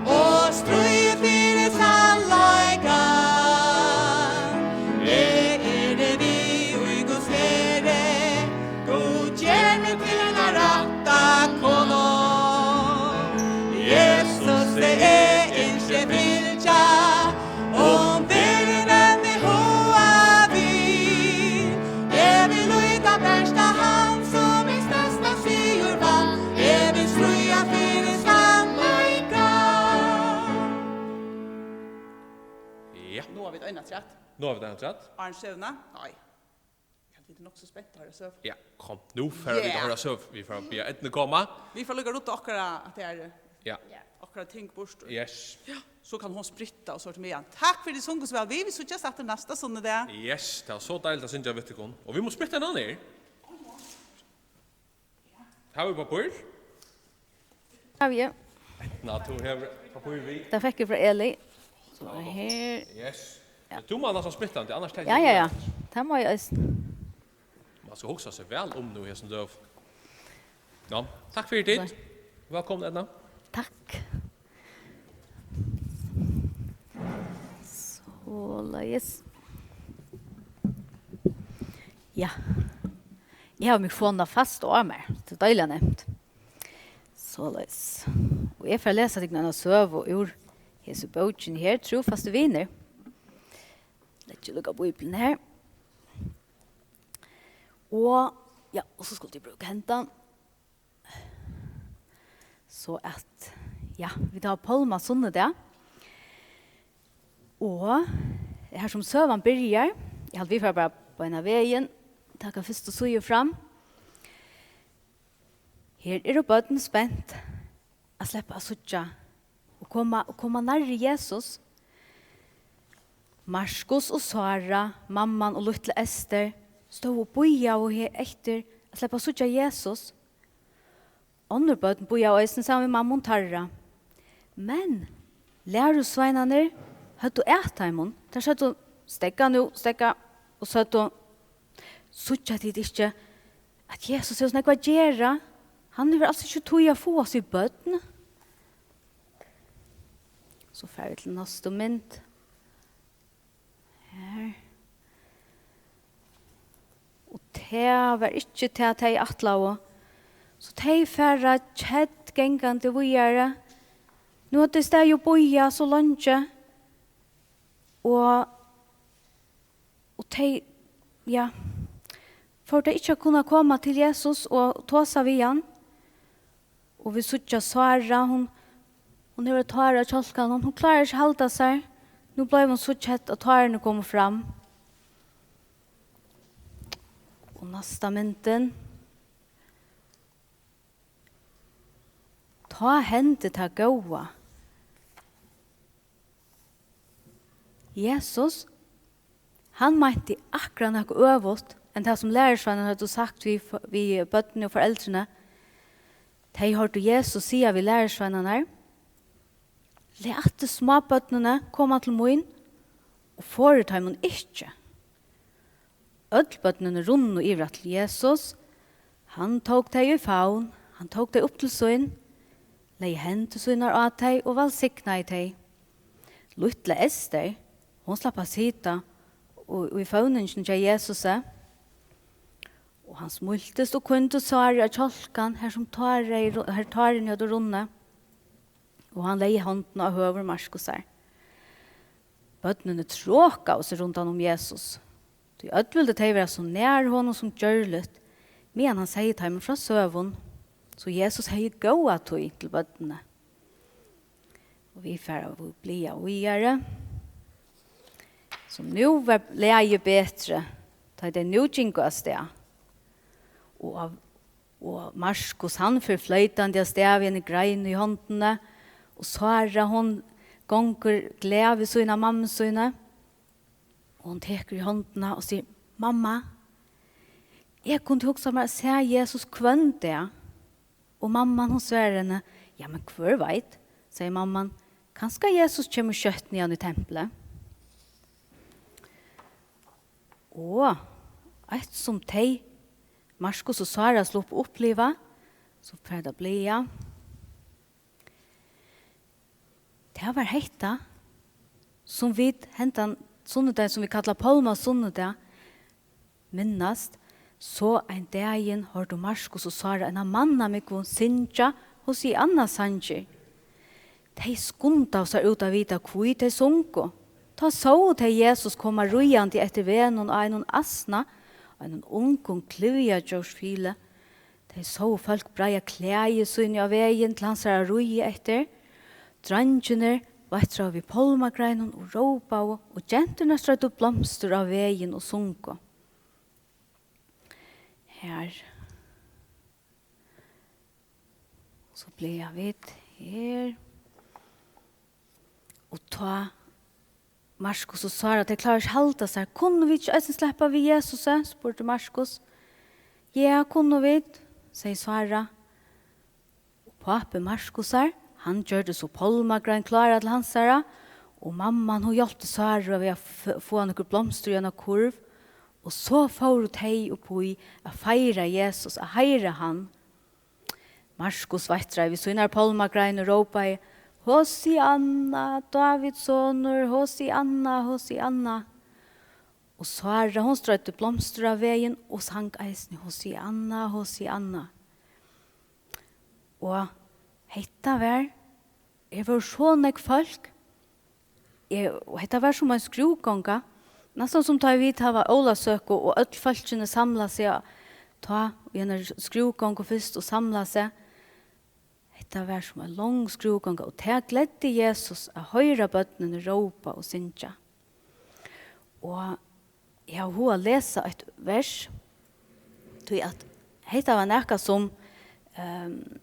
og stríði fyri sannleikan. Eg eri við í Guds heri, Gud ger meg til eina rætta konu. Jesusi eg ynski fylgja, um verðin enn er háð við. Eg vil líta bert á hann, sum mín størsta sigur vann. Eg vil stríða fyri sannleikan. Ja. Nú hava vit eina afturat. Nú hava vit eina afturat. Áðrenn søguna? Nei. Eg haldi, vit eru nokk so spent at hoyra søgu. Ja, kom, nú fara vit at Yeah. hoyra søgu. Vit fara at biðja Eydnu koma. Vit fara líka at rudda okkara, at tað er, Ja. okkara ting burtur. Yes. Ja, so kann hon spritta og so er tað meðan. Takk fyri, tit sungu so væl. Vit, vit síggjast aftur næsta sunnudag. Yes, tað var so deiligt at syngja við tykkum. Og vit mugu spritta hana niður. Hava vit pappír? Havi eg. Ná, tú hevur pappír við. Tað fekk eg frá Eli. So her. Yes. Ja. Men tú má næstan spritta hann, annars tekur Ja, ja, ja. Tað má eg eisini. Man skal hugsa seg væl um nú í hesum døgum. Ja, takk fyri tit. Nei. Vælkomin, Eydna. Takk. Soleiðis. Ja. Eg havi mikrofonina fast á mær. Tað er deiliga nemt. Soleiðis. Og eg fari at lesa tykkum eina søgu úr hesi bókini her, Trúfastu vinir. Leggi líka Bíbliuna her. Og, ja, og so skuldi eg brúka hendan. So at, ja, vit hava pálmasunnudag. Og her sum søgan byrjar, eg haldi, vit fara bara beinan vegin, taka fyrstu síðu fram. Her eru børn spent at sleppa at síggja og koma, og koma nærri Jesus. Markus og Sára, mamman og lítla Ester, stóðu og bíðaðu he-, eftir at sleppa at síggja Jesus. Onnur børn bíðaðu eisini saman við mammum teirra. Men lærusveinarnir høvdu at teimum. Teir søgdu: "Steðga nú, steðga," og søgdu: "Síggja tit ikki, at Jesus hevur so nógv at gera? Hann hevur als ikki tíð at fáa seg børn." So fara vit til næstu mynd. Her. Og tað var ikki tað, tey ætlaðu. So tey fara kedd gangandi víðari. Nú høvdu tey staðið og bíðað so leingi, og, og tey, ja, fóru tey ikki at kunna koma til Jesus og tosa við hann. Og vit síggja Sára, hon, hon hevur eitt tár á kjálkanum, hon klárar ikki at halda sær. Nú bleiv hon so kedd, at tárini komu fram. Og næsta myndin. Tá hendi tað góða. Jesus, hann meinti akkurát nakað øvugt enn tað, sum lærisveinarnir høvdu sagt við, við børnini og foreldrini. Tey hoyrdu Jesus siga við lærisveinarnar: "Latið smábørnini koma til mín, og forðið teimum ikki." Øll børnini runnu yvir til Jesus. Hann tók tey í favn, hann tók tey upp til sín, legði hendur sínar á tey og vælsignaði tey. Lítla Ester, hon slapp at sita og, og í føvninginum hjá Jesusi. Og hann smíltist og kíndi Sáru á kjálkan, har sum tárið, har tárini høvdu runnið. Og hann legði hondina á høvur Markusar. Børnini trokaðu seg rundan um Jesus, tí øll vildu tey vera so nær honum sum gjørligt, meðan hann segði teimum frá søgum, so Jesus hevði góða tíð til børnini. Og vit fara at blaða víðari. So nú var lagið betri, tá tey nú gingu avstað. Og av Og Markus, hann fer floytandi avstað við eini grein í hondini, og Sára, hon gongur glað við sína mammu síni. Og hon tekur í hondina og sigur: "Mamma, eg kundi hugsað mær at sæð Jesus hvønn dag." Og mamman, hon svarar henni: "Ja, men hvør veit," segði mamman, "kanska Jesus kemur skjótt niðan í templið." Og eitt sum tey, Markus og Sára, sluppu uppliva, so fara vit at blaða. Tað var hetta, sum vit hendan sunnudagin, sum vit kalla pálmasunnudag, minnast. So ein dagin hoyrdu Markus og Sára eina mannamúgvu syngja Hosianna-sangir. Tey skundaðu sær út at vita, hví tey sungu. Tá sóu tey Jesus koma ríðandi eftir vegnum á einum asna, einum ungum klyvjadjórsfili. Tey sóu fólk breiða klæði síni á vegin til hansara at ríða eftir. Dreingirnir veittraðu við pálmagreinum og rópaðu, og genturnar streiddu blomstur á vegin og sungu. Her. So blaða vit her. Og tá Markus og Sára, tey klára ikki halda sær. "Kunnu vit ikki eisini sleppa við Jesusi?" spurdi Markus. "Ja, kunnu vit," segði Sára. Og pápi Markusar, hann gjørdi so pálmagrein klára til hansara, og mamman, hon hjálpti Sáru við at f-, fáa nøkur blomstur í eina kurv, og so fóru tey upp í at feira Jesus, at heiðra hann. Markus veittraði við sínar pálmagrein og rópaði: "Hosianna, Dávids sonur, Hosianna, Hosianna." Og Sára, hon streiddi blomstur á vegin og sang eisini: "Hosianna, Hosianna." Og hetta var, her vóru so nógv fólk, eh, og hetta var sum ein skrúðgonga, næstan sum tá ið vit hava ólavsøku og øll fólkini samla seg á, tá í einari skrúðgongu fyrst og samla seg. Hetta var sum ein long skrúðgonga, og tað gleddi Jesus at hoyra børnini rópa og syngja. Og eg havi hug at lesa eitt vers, tí at hetta var nakað sum, ehm,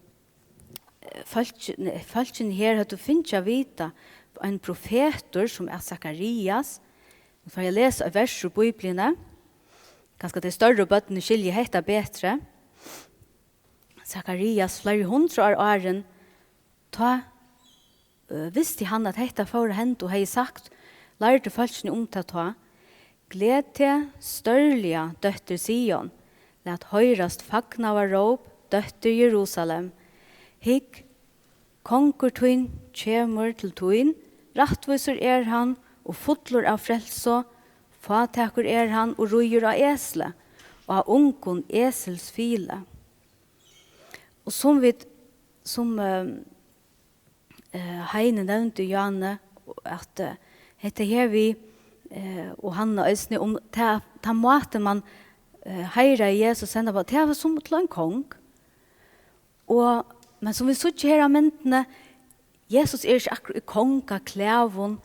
fólk-, fólkini her høvdu fingið at vita, ein profetur sum æt Sakarias. Nú fari eg at lesa eitt vers úr Bíbliuni. Kanska tey størru børnini skilja hetta betri. Sakarias, fleiri hundrað ár áðrenn, tá, øh, visti hann, at hetta fór at henda, og hevði sagt, lærdu fólkini um tað tá: "Gleð teg stórliga, dóttir Sion, lat hoyrast fagnaðaróp, dóttir Jerusalem. Hygg, kongur tín kemur til tín, rættvísur er hann og fullur av frelsu, fátækur er hann og ríður á esli, á ungum esilsfili." Og sum vit sum, eh, eh, Heini nevndi, Jane, at, eh, hetta her við, eh, og Hanna eisini, um ta, ta mátin man, eh, heiðraði Jesus henda var, tað var sum til ein kong. Og, men sum vit síggja her á myndini, Jesus er ikki akkurát í kongaklæðum,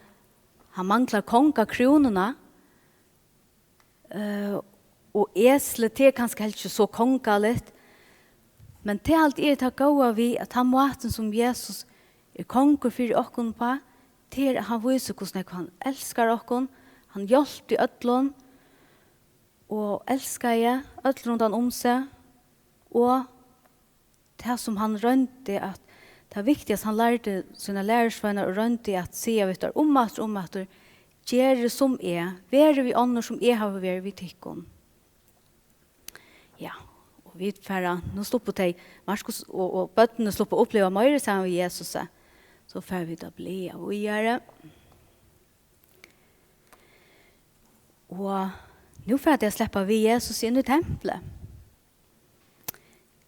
hann manglar kongakrúnuna, eh, og eslið, tað er kanska helst ikki so kongaligt, men tað haldi eg er tað góða við, at tann mátin sum Jesus er kongur fyri okkum uppá, tað er, at hann vísir, hvussu nógv hann elskar okkum, hann hjálpti øllum og elskaði øll rundan um seg, og tað, sum hann royndi at, tað viktigasta, hann lærdi sínar lærisveinar og royndi at siga við teir umaftur, umaftur: "Gerið sum eg, verið við onnur, sum eg havi verið við tykkum." Ja, og vit fara, nú sluppu tey, Markus og, og børnini sluppu at uppliva meira saman við Jesusi. So fara vit at blaða víðari. Og nú fara tey at sleppa við Jesus inn í templið.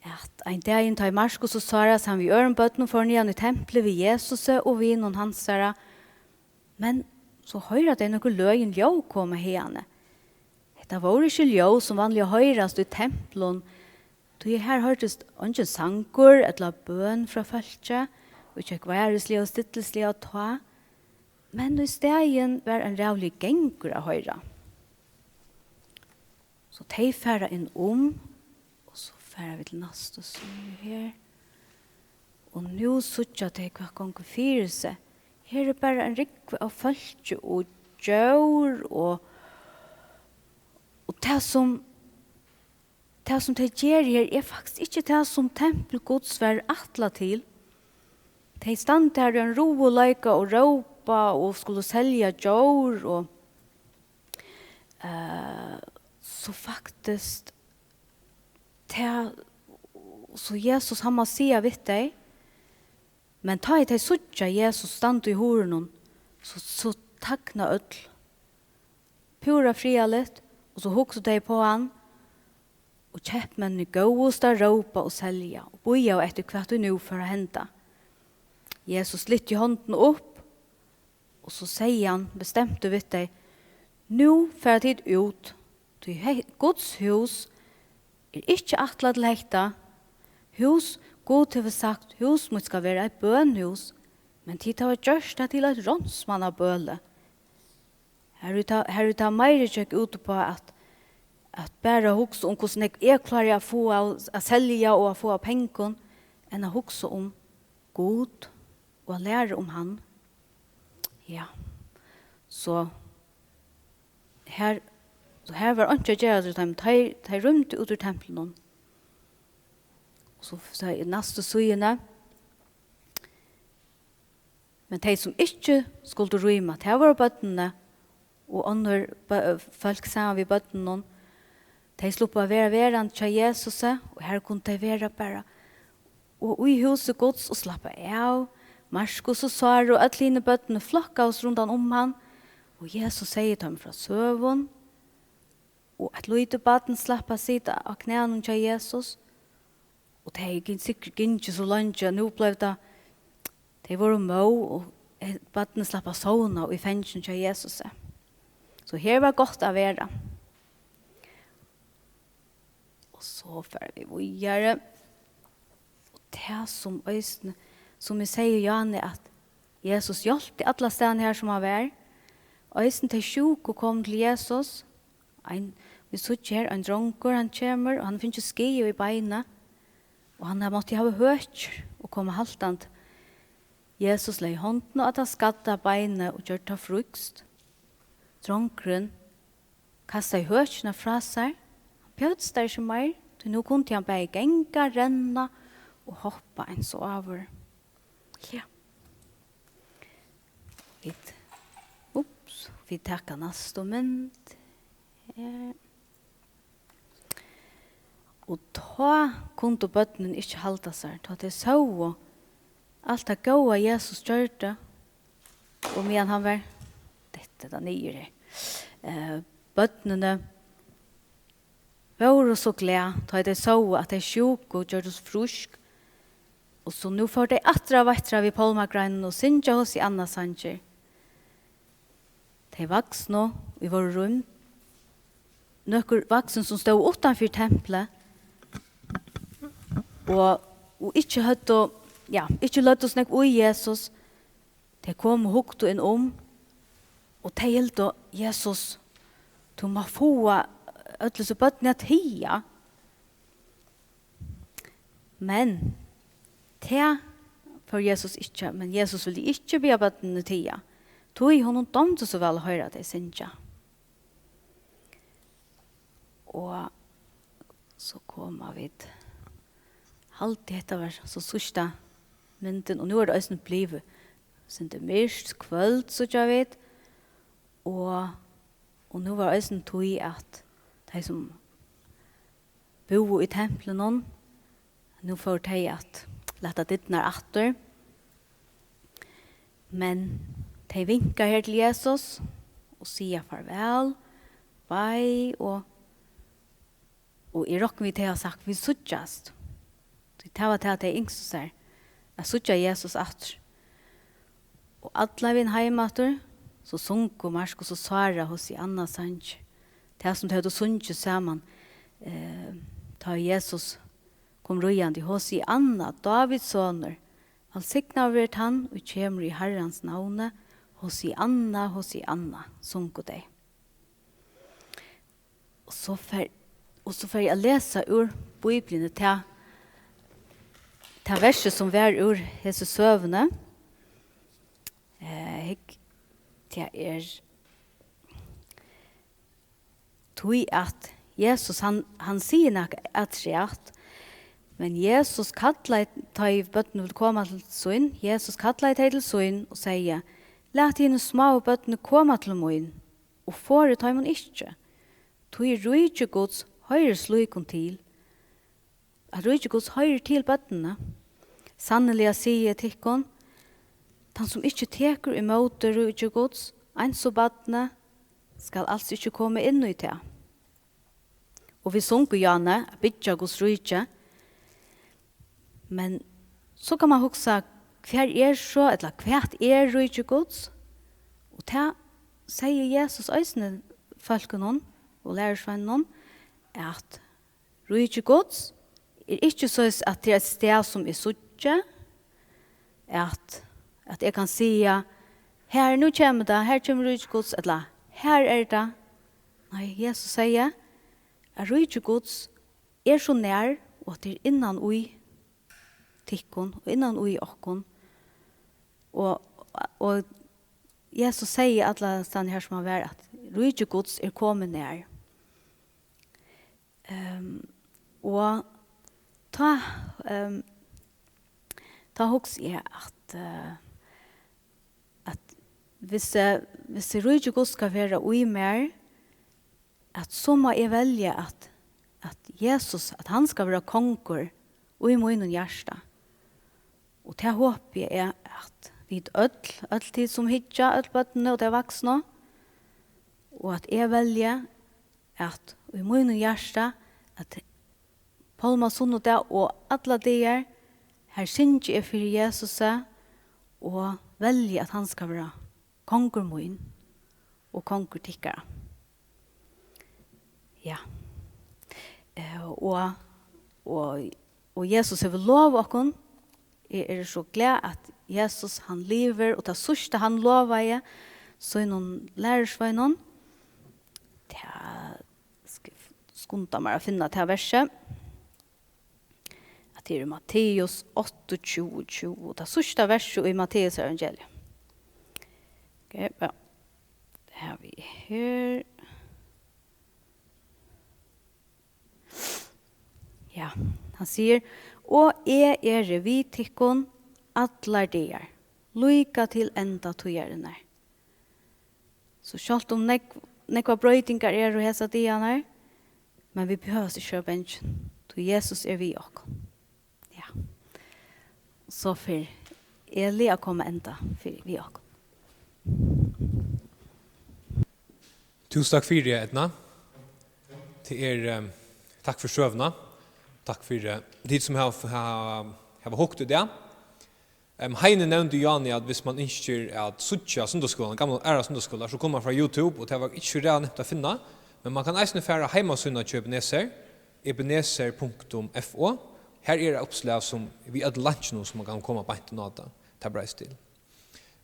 At ein dagin, tá ið Markus og Sara saman við øðrum børnum fóru niðan í templið við Jesusi og vinum hansara, men so hoyra tey nøkur løgin ljóð koma haðani. Hetta vóru ikki ljóð, sum vanliga hoyrast í templum, tí her hoyrdist eingin sangur ella bøn frá fólki, ið gekk varisliga og stillisliga tá, men í staðin var ein ræðuligur gangur at hoyra. So tey fara inn um, og so fara vit til næstu síðu her. Og nú síggja tey, hvat gongur fyri seg. Her er bara ein rúgva av fólki og djór og, og tað sum, tað sum tey gera her, er faktiskt ikki tað, sum tempul Guds var ætlað til. Tey standa her í ein ruðuleika og rópa og skulu selja djór og, eh, so faktiskt tað, so Jesus, hann má siga við tey, men tá ið tey síggja Jesus standa í hurðunum, so, so tagna øll. Púra friðarligt, og so hugsa tey upp á hann, og keypmenninir góvust at rópa og selja, og bíðaðu eftir, hvat ið nú fór at henda. Jesus lyfti hondina upp, og so segði hann bestemtur við tey: "Nú fara tit út, tí he-, Guds hús er ikki ætlað til hetta. Hús, Gud hevur sagt: 'Hús mítt skal vera eitt bønhús', men tit hava gjørt tað til eitt ránsmannabøli." Har er tað, har er tað meira gekk út upp á at, at bara hugsa um, hvussu nógv eg klári at fáa av, at selja og at fáa av pengum, enn at hugsa um Gud og at læra um hann. Ja. So her, so her var einki at gera, so teir, teir, teir rýmdu út úr templinum. Og so, so í næstu síðuni, men tey, sum ikki skuldu rýma, tað vóru børnini og onnur bø-, fólk saman við børnunum. Tey sluppu at vera verandi hjá Jesusi, og har kundu tey vera bara. Og í húsi Guds og slappa av. Markus og Sára og øll hini børnini flokkaðust rundan um hann, og Jesus segði teimum frá søgum. Og eitt lítið barn slapp at sita á knænum hjá Jesus. Og tey gin-, sikkurt gingið so leingi, at nú bleiv tað, tey vóru móð, og, eh, barnið slapp at sovna í fanginum hjá Jesusi. So her var gott at vera. Og so fara vit víðari. Og tað sum eisini, sum eg segði, Jane, at Jesus hjálpti allastaðni har, sum hann var. Eisini tey sjúku komu til Jesus. Ein, vit síggja her, ein drongur, hann kemur, og hann hevur fingið skaða í beinið, og hann hevur mátt hava høkjur og koma haltandi. Jesus legði hondina á tað skadda beinið og gjørdi tað frískt. Drongurin kastaði høkjuna frá sær. Hann bjóðst tær ikki meir, tí nú kundi hann bæði ganga, renna og hoppa eins og áður. Ja. Vit, ups, vit taka næstu mynd. Her. Og tá kundu børnini ikki halda sær, tá tey sóu alt tað góða, Jesus gjørdi, og meðan hann var, detta tað niður her. Eh, børnini vóru so glað, tá ið tey sóu, at tey sjúku gjørdust frísk. Og so nú fóru tey aftur at veittra við pálmagreinum og syngja H C Anna-sangir. Tey vaksnu, ið vóru rýmd, nøkur vaksin, sum stóðu uttanfyri templið og, og ikki høvdu, ja, ikki løgdu so nógv í Jesus, tey komu og hugdu inn um, og tey hildu: "Jesus, tú mást fáa øll hesi børnini at tiga." Men tað fór Jesus ikki, men Jesus vildi ikki biðja børnini tiga, tí honum dámdi so væl at hoyra tey syngja. Og so koma vit, haldi hetta var so síðsta myndin, og nú er tað eisini blivið sindur myrkt, kvøld, síggja vit, og, og nú var eisini tí, at tey, sum búðu í templinum, nú fóru tey at lata dyrnar aftur. Men tey vinka her til Jesus og siga farvæl, bei og, og eg rokni við, tey hava sagt: "Vit síggjast." Tí tað var tað, tey ynsktu sær, at síggja Jesus aftur. Og allan vegin heim aftur, so sungu Markus og Sára H C Anna-sangir. Tað, sum tey høvdu sungið saman, eh, tá Jesus kom ríðandi: "H C Anna, Dávids sonur, vælsignaður verður tann, ið kemur í Harrans navni, H C Anna, H C Anna", sungu tey. Og so fer, og so fer eg at lesa úr Bíbliuni, tað, tað versið, sum var úr hesi søguni. Eh, hygg, tað er, tí at Jesus, hann, hann sigur nakað afturat, men Jesus kallaði, tá ið børnini vildu koma til sín, Jesus kallaði tey til sín og segði: "Latið hini smáu børnini koma til mín, og forðið teimum ikki, tí ríki Guds hoyrir slíkum til." At ríki Guds hoyrir til børnini. Sanniliga sigi eg tykkum, tann sum ikki tekur ímóti ríki Guds eins og barni, skal als ikki koma inn í tað. Og vit sungu, Jane, at byggja Guds ríki. Men so kann man hugsa, hvar er so, ella hvat er ríki Guds? Og tað segði Jesus eisini fólkunum og lærisveinunum, at ríki Guds er ikki soleiðis, at tað er eitt stað, sum eg síggi, at, at eg kann siga: "Her, nú kemur tað, her kemur ríki Guds", ella: "Her er tað." Nei, Jesus segði, at ríki Guds er so nær, og at tað er innan í tykkum og innan í okkum. Og, og Jesus segði allastaðni her, sum hann var, at ríki Guds er komið nær. Ehm, og tá, ehm, tá hugsi eg, at, eh, at hvis, eh, hvis ríki Guds skal vera í mær, at so má eg velja, at, at Jesus, at hann skal vera kongur í mínum hjarta. Og tað hopi eg, at vit øll, øll tit sum hyggja, øll børnini og tey vaksnu, og at eg velji, at í mínum hjarta, at pálmasunnudag og allar dagar, her syngi eg fyri Jesusi og velji, at hann skal vera kongur mín og kongur tykkara. Ja. Eh, og, og, og Jesus hevur lovað okkum. Eg eri so glað, at Jesus, hann livir, og tað síðsta, hann lovaði sínum lærisveinum, tað skal eg skunda mær at finna tað versið, at tað er í Matteus átta, tjúgu, tjúgu, tað síðsta versið í Matteus evangelium. Ok, ja. Tað havi eg her. Ja, hann sigur: "Og eg eri við tykkum allar dagar, líka til enda tíðarinnar." So sjálvt um nógv, nógvar broytingar eru hesar dagarnar, men vit behøvast ikki vera bangin, tí Jesus er við okkum. Ja. So fer Eli at koma enda fyri, við okkum. Túsund takk fyri, Edna. Tað er, eh, takk fyri søguna. Takk fyri, eh, tit sum hava, hava hava hugt í dag. Em, Heini nevndi, Jani, at hvis man ynskir at síggja sunnudagsskúlan, gamla, aðra sunnudagsskúlar, so kom man frá YouTube, og tað var ikki so ræðuligt at finna, men man kann eisini fara á heimasíðuna hjá Ebenezer, ebenezer punktum f o. Her er uppslag sum við øllum linkinum, sum man kann koma beint inn á tað, tað breiðst til.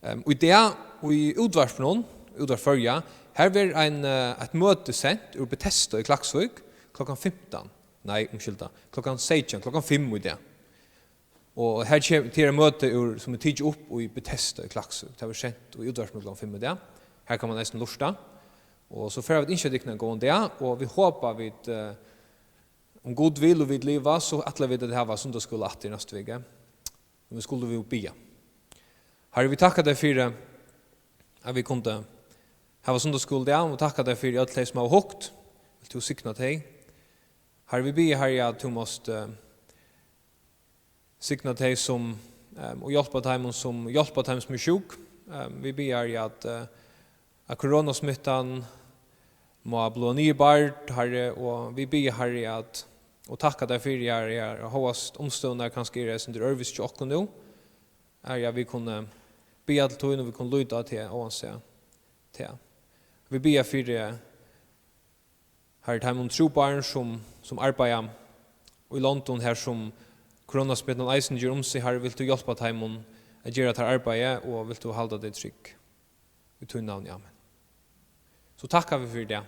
Em, og í dag, í útvarpinum, Útvarp Føroya, her verður ein, eh, eitt møti sent úr Bethesda í Klaksvík klokkan fimtan. Nei, umskylda, klokkan seytjan, klokkan fimm í dag. Og her kem-, til er møti úr, sum er tikið upp í Bethesda í Klaksvík. Tað verður sent í útvarpinum klokkan fimm í dag. Her kann man eisini lurta. Og so fara vit ynskja tykkum ein góðan dag, og vit hopa vit, eh, um Gud vil og vit liva, so ætla vit at hava sunnudagsskúla aftur næstu viku. Men vit skulu jú biðja. Harri, vit takka tær fyri, at vit kundu hava sunnudagsskúla í dag, og takka tær fyri øll tey, sum hava hugt. Vilt tú signa tey? Harri, vit biðja, Harri, at tú mást, eh, signa tey, sum, eh, og hjálpa teimum, sum hjálpa teimum, sum eru sjúk. Eh, vit biðja, Harri, at, eh, at koronasmittan má blíva niðurbard, Harri, og vit biðja, Harri, at, og takka tær fyri, Harri, at hóast umstøðurnar kanska eru eitt sindur øðrvísi hjá okkum nú, Harri, at vit kunnu biðja til tín, og vit kunnu líta á teg, óansæð tað. Vit biðja fyri, Harri, teimum trúboðarum, sum, sum arbeiða í londum, har sum koronasmittan eisini ger um seg, Harri, vilt tú hjálpa teimum at gera tað arbeiðið, og vilt tú halda tey trygg. Í tínum navni, amen. So takka vit fyri tað.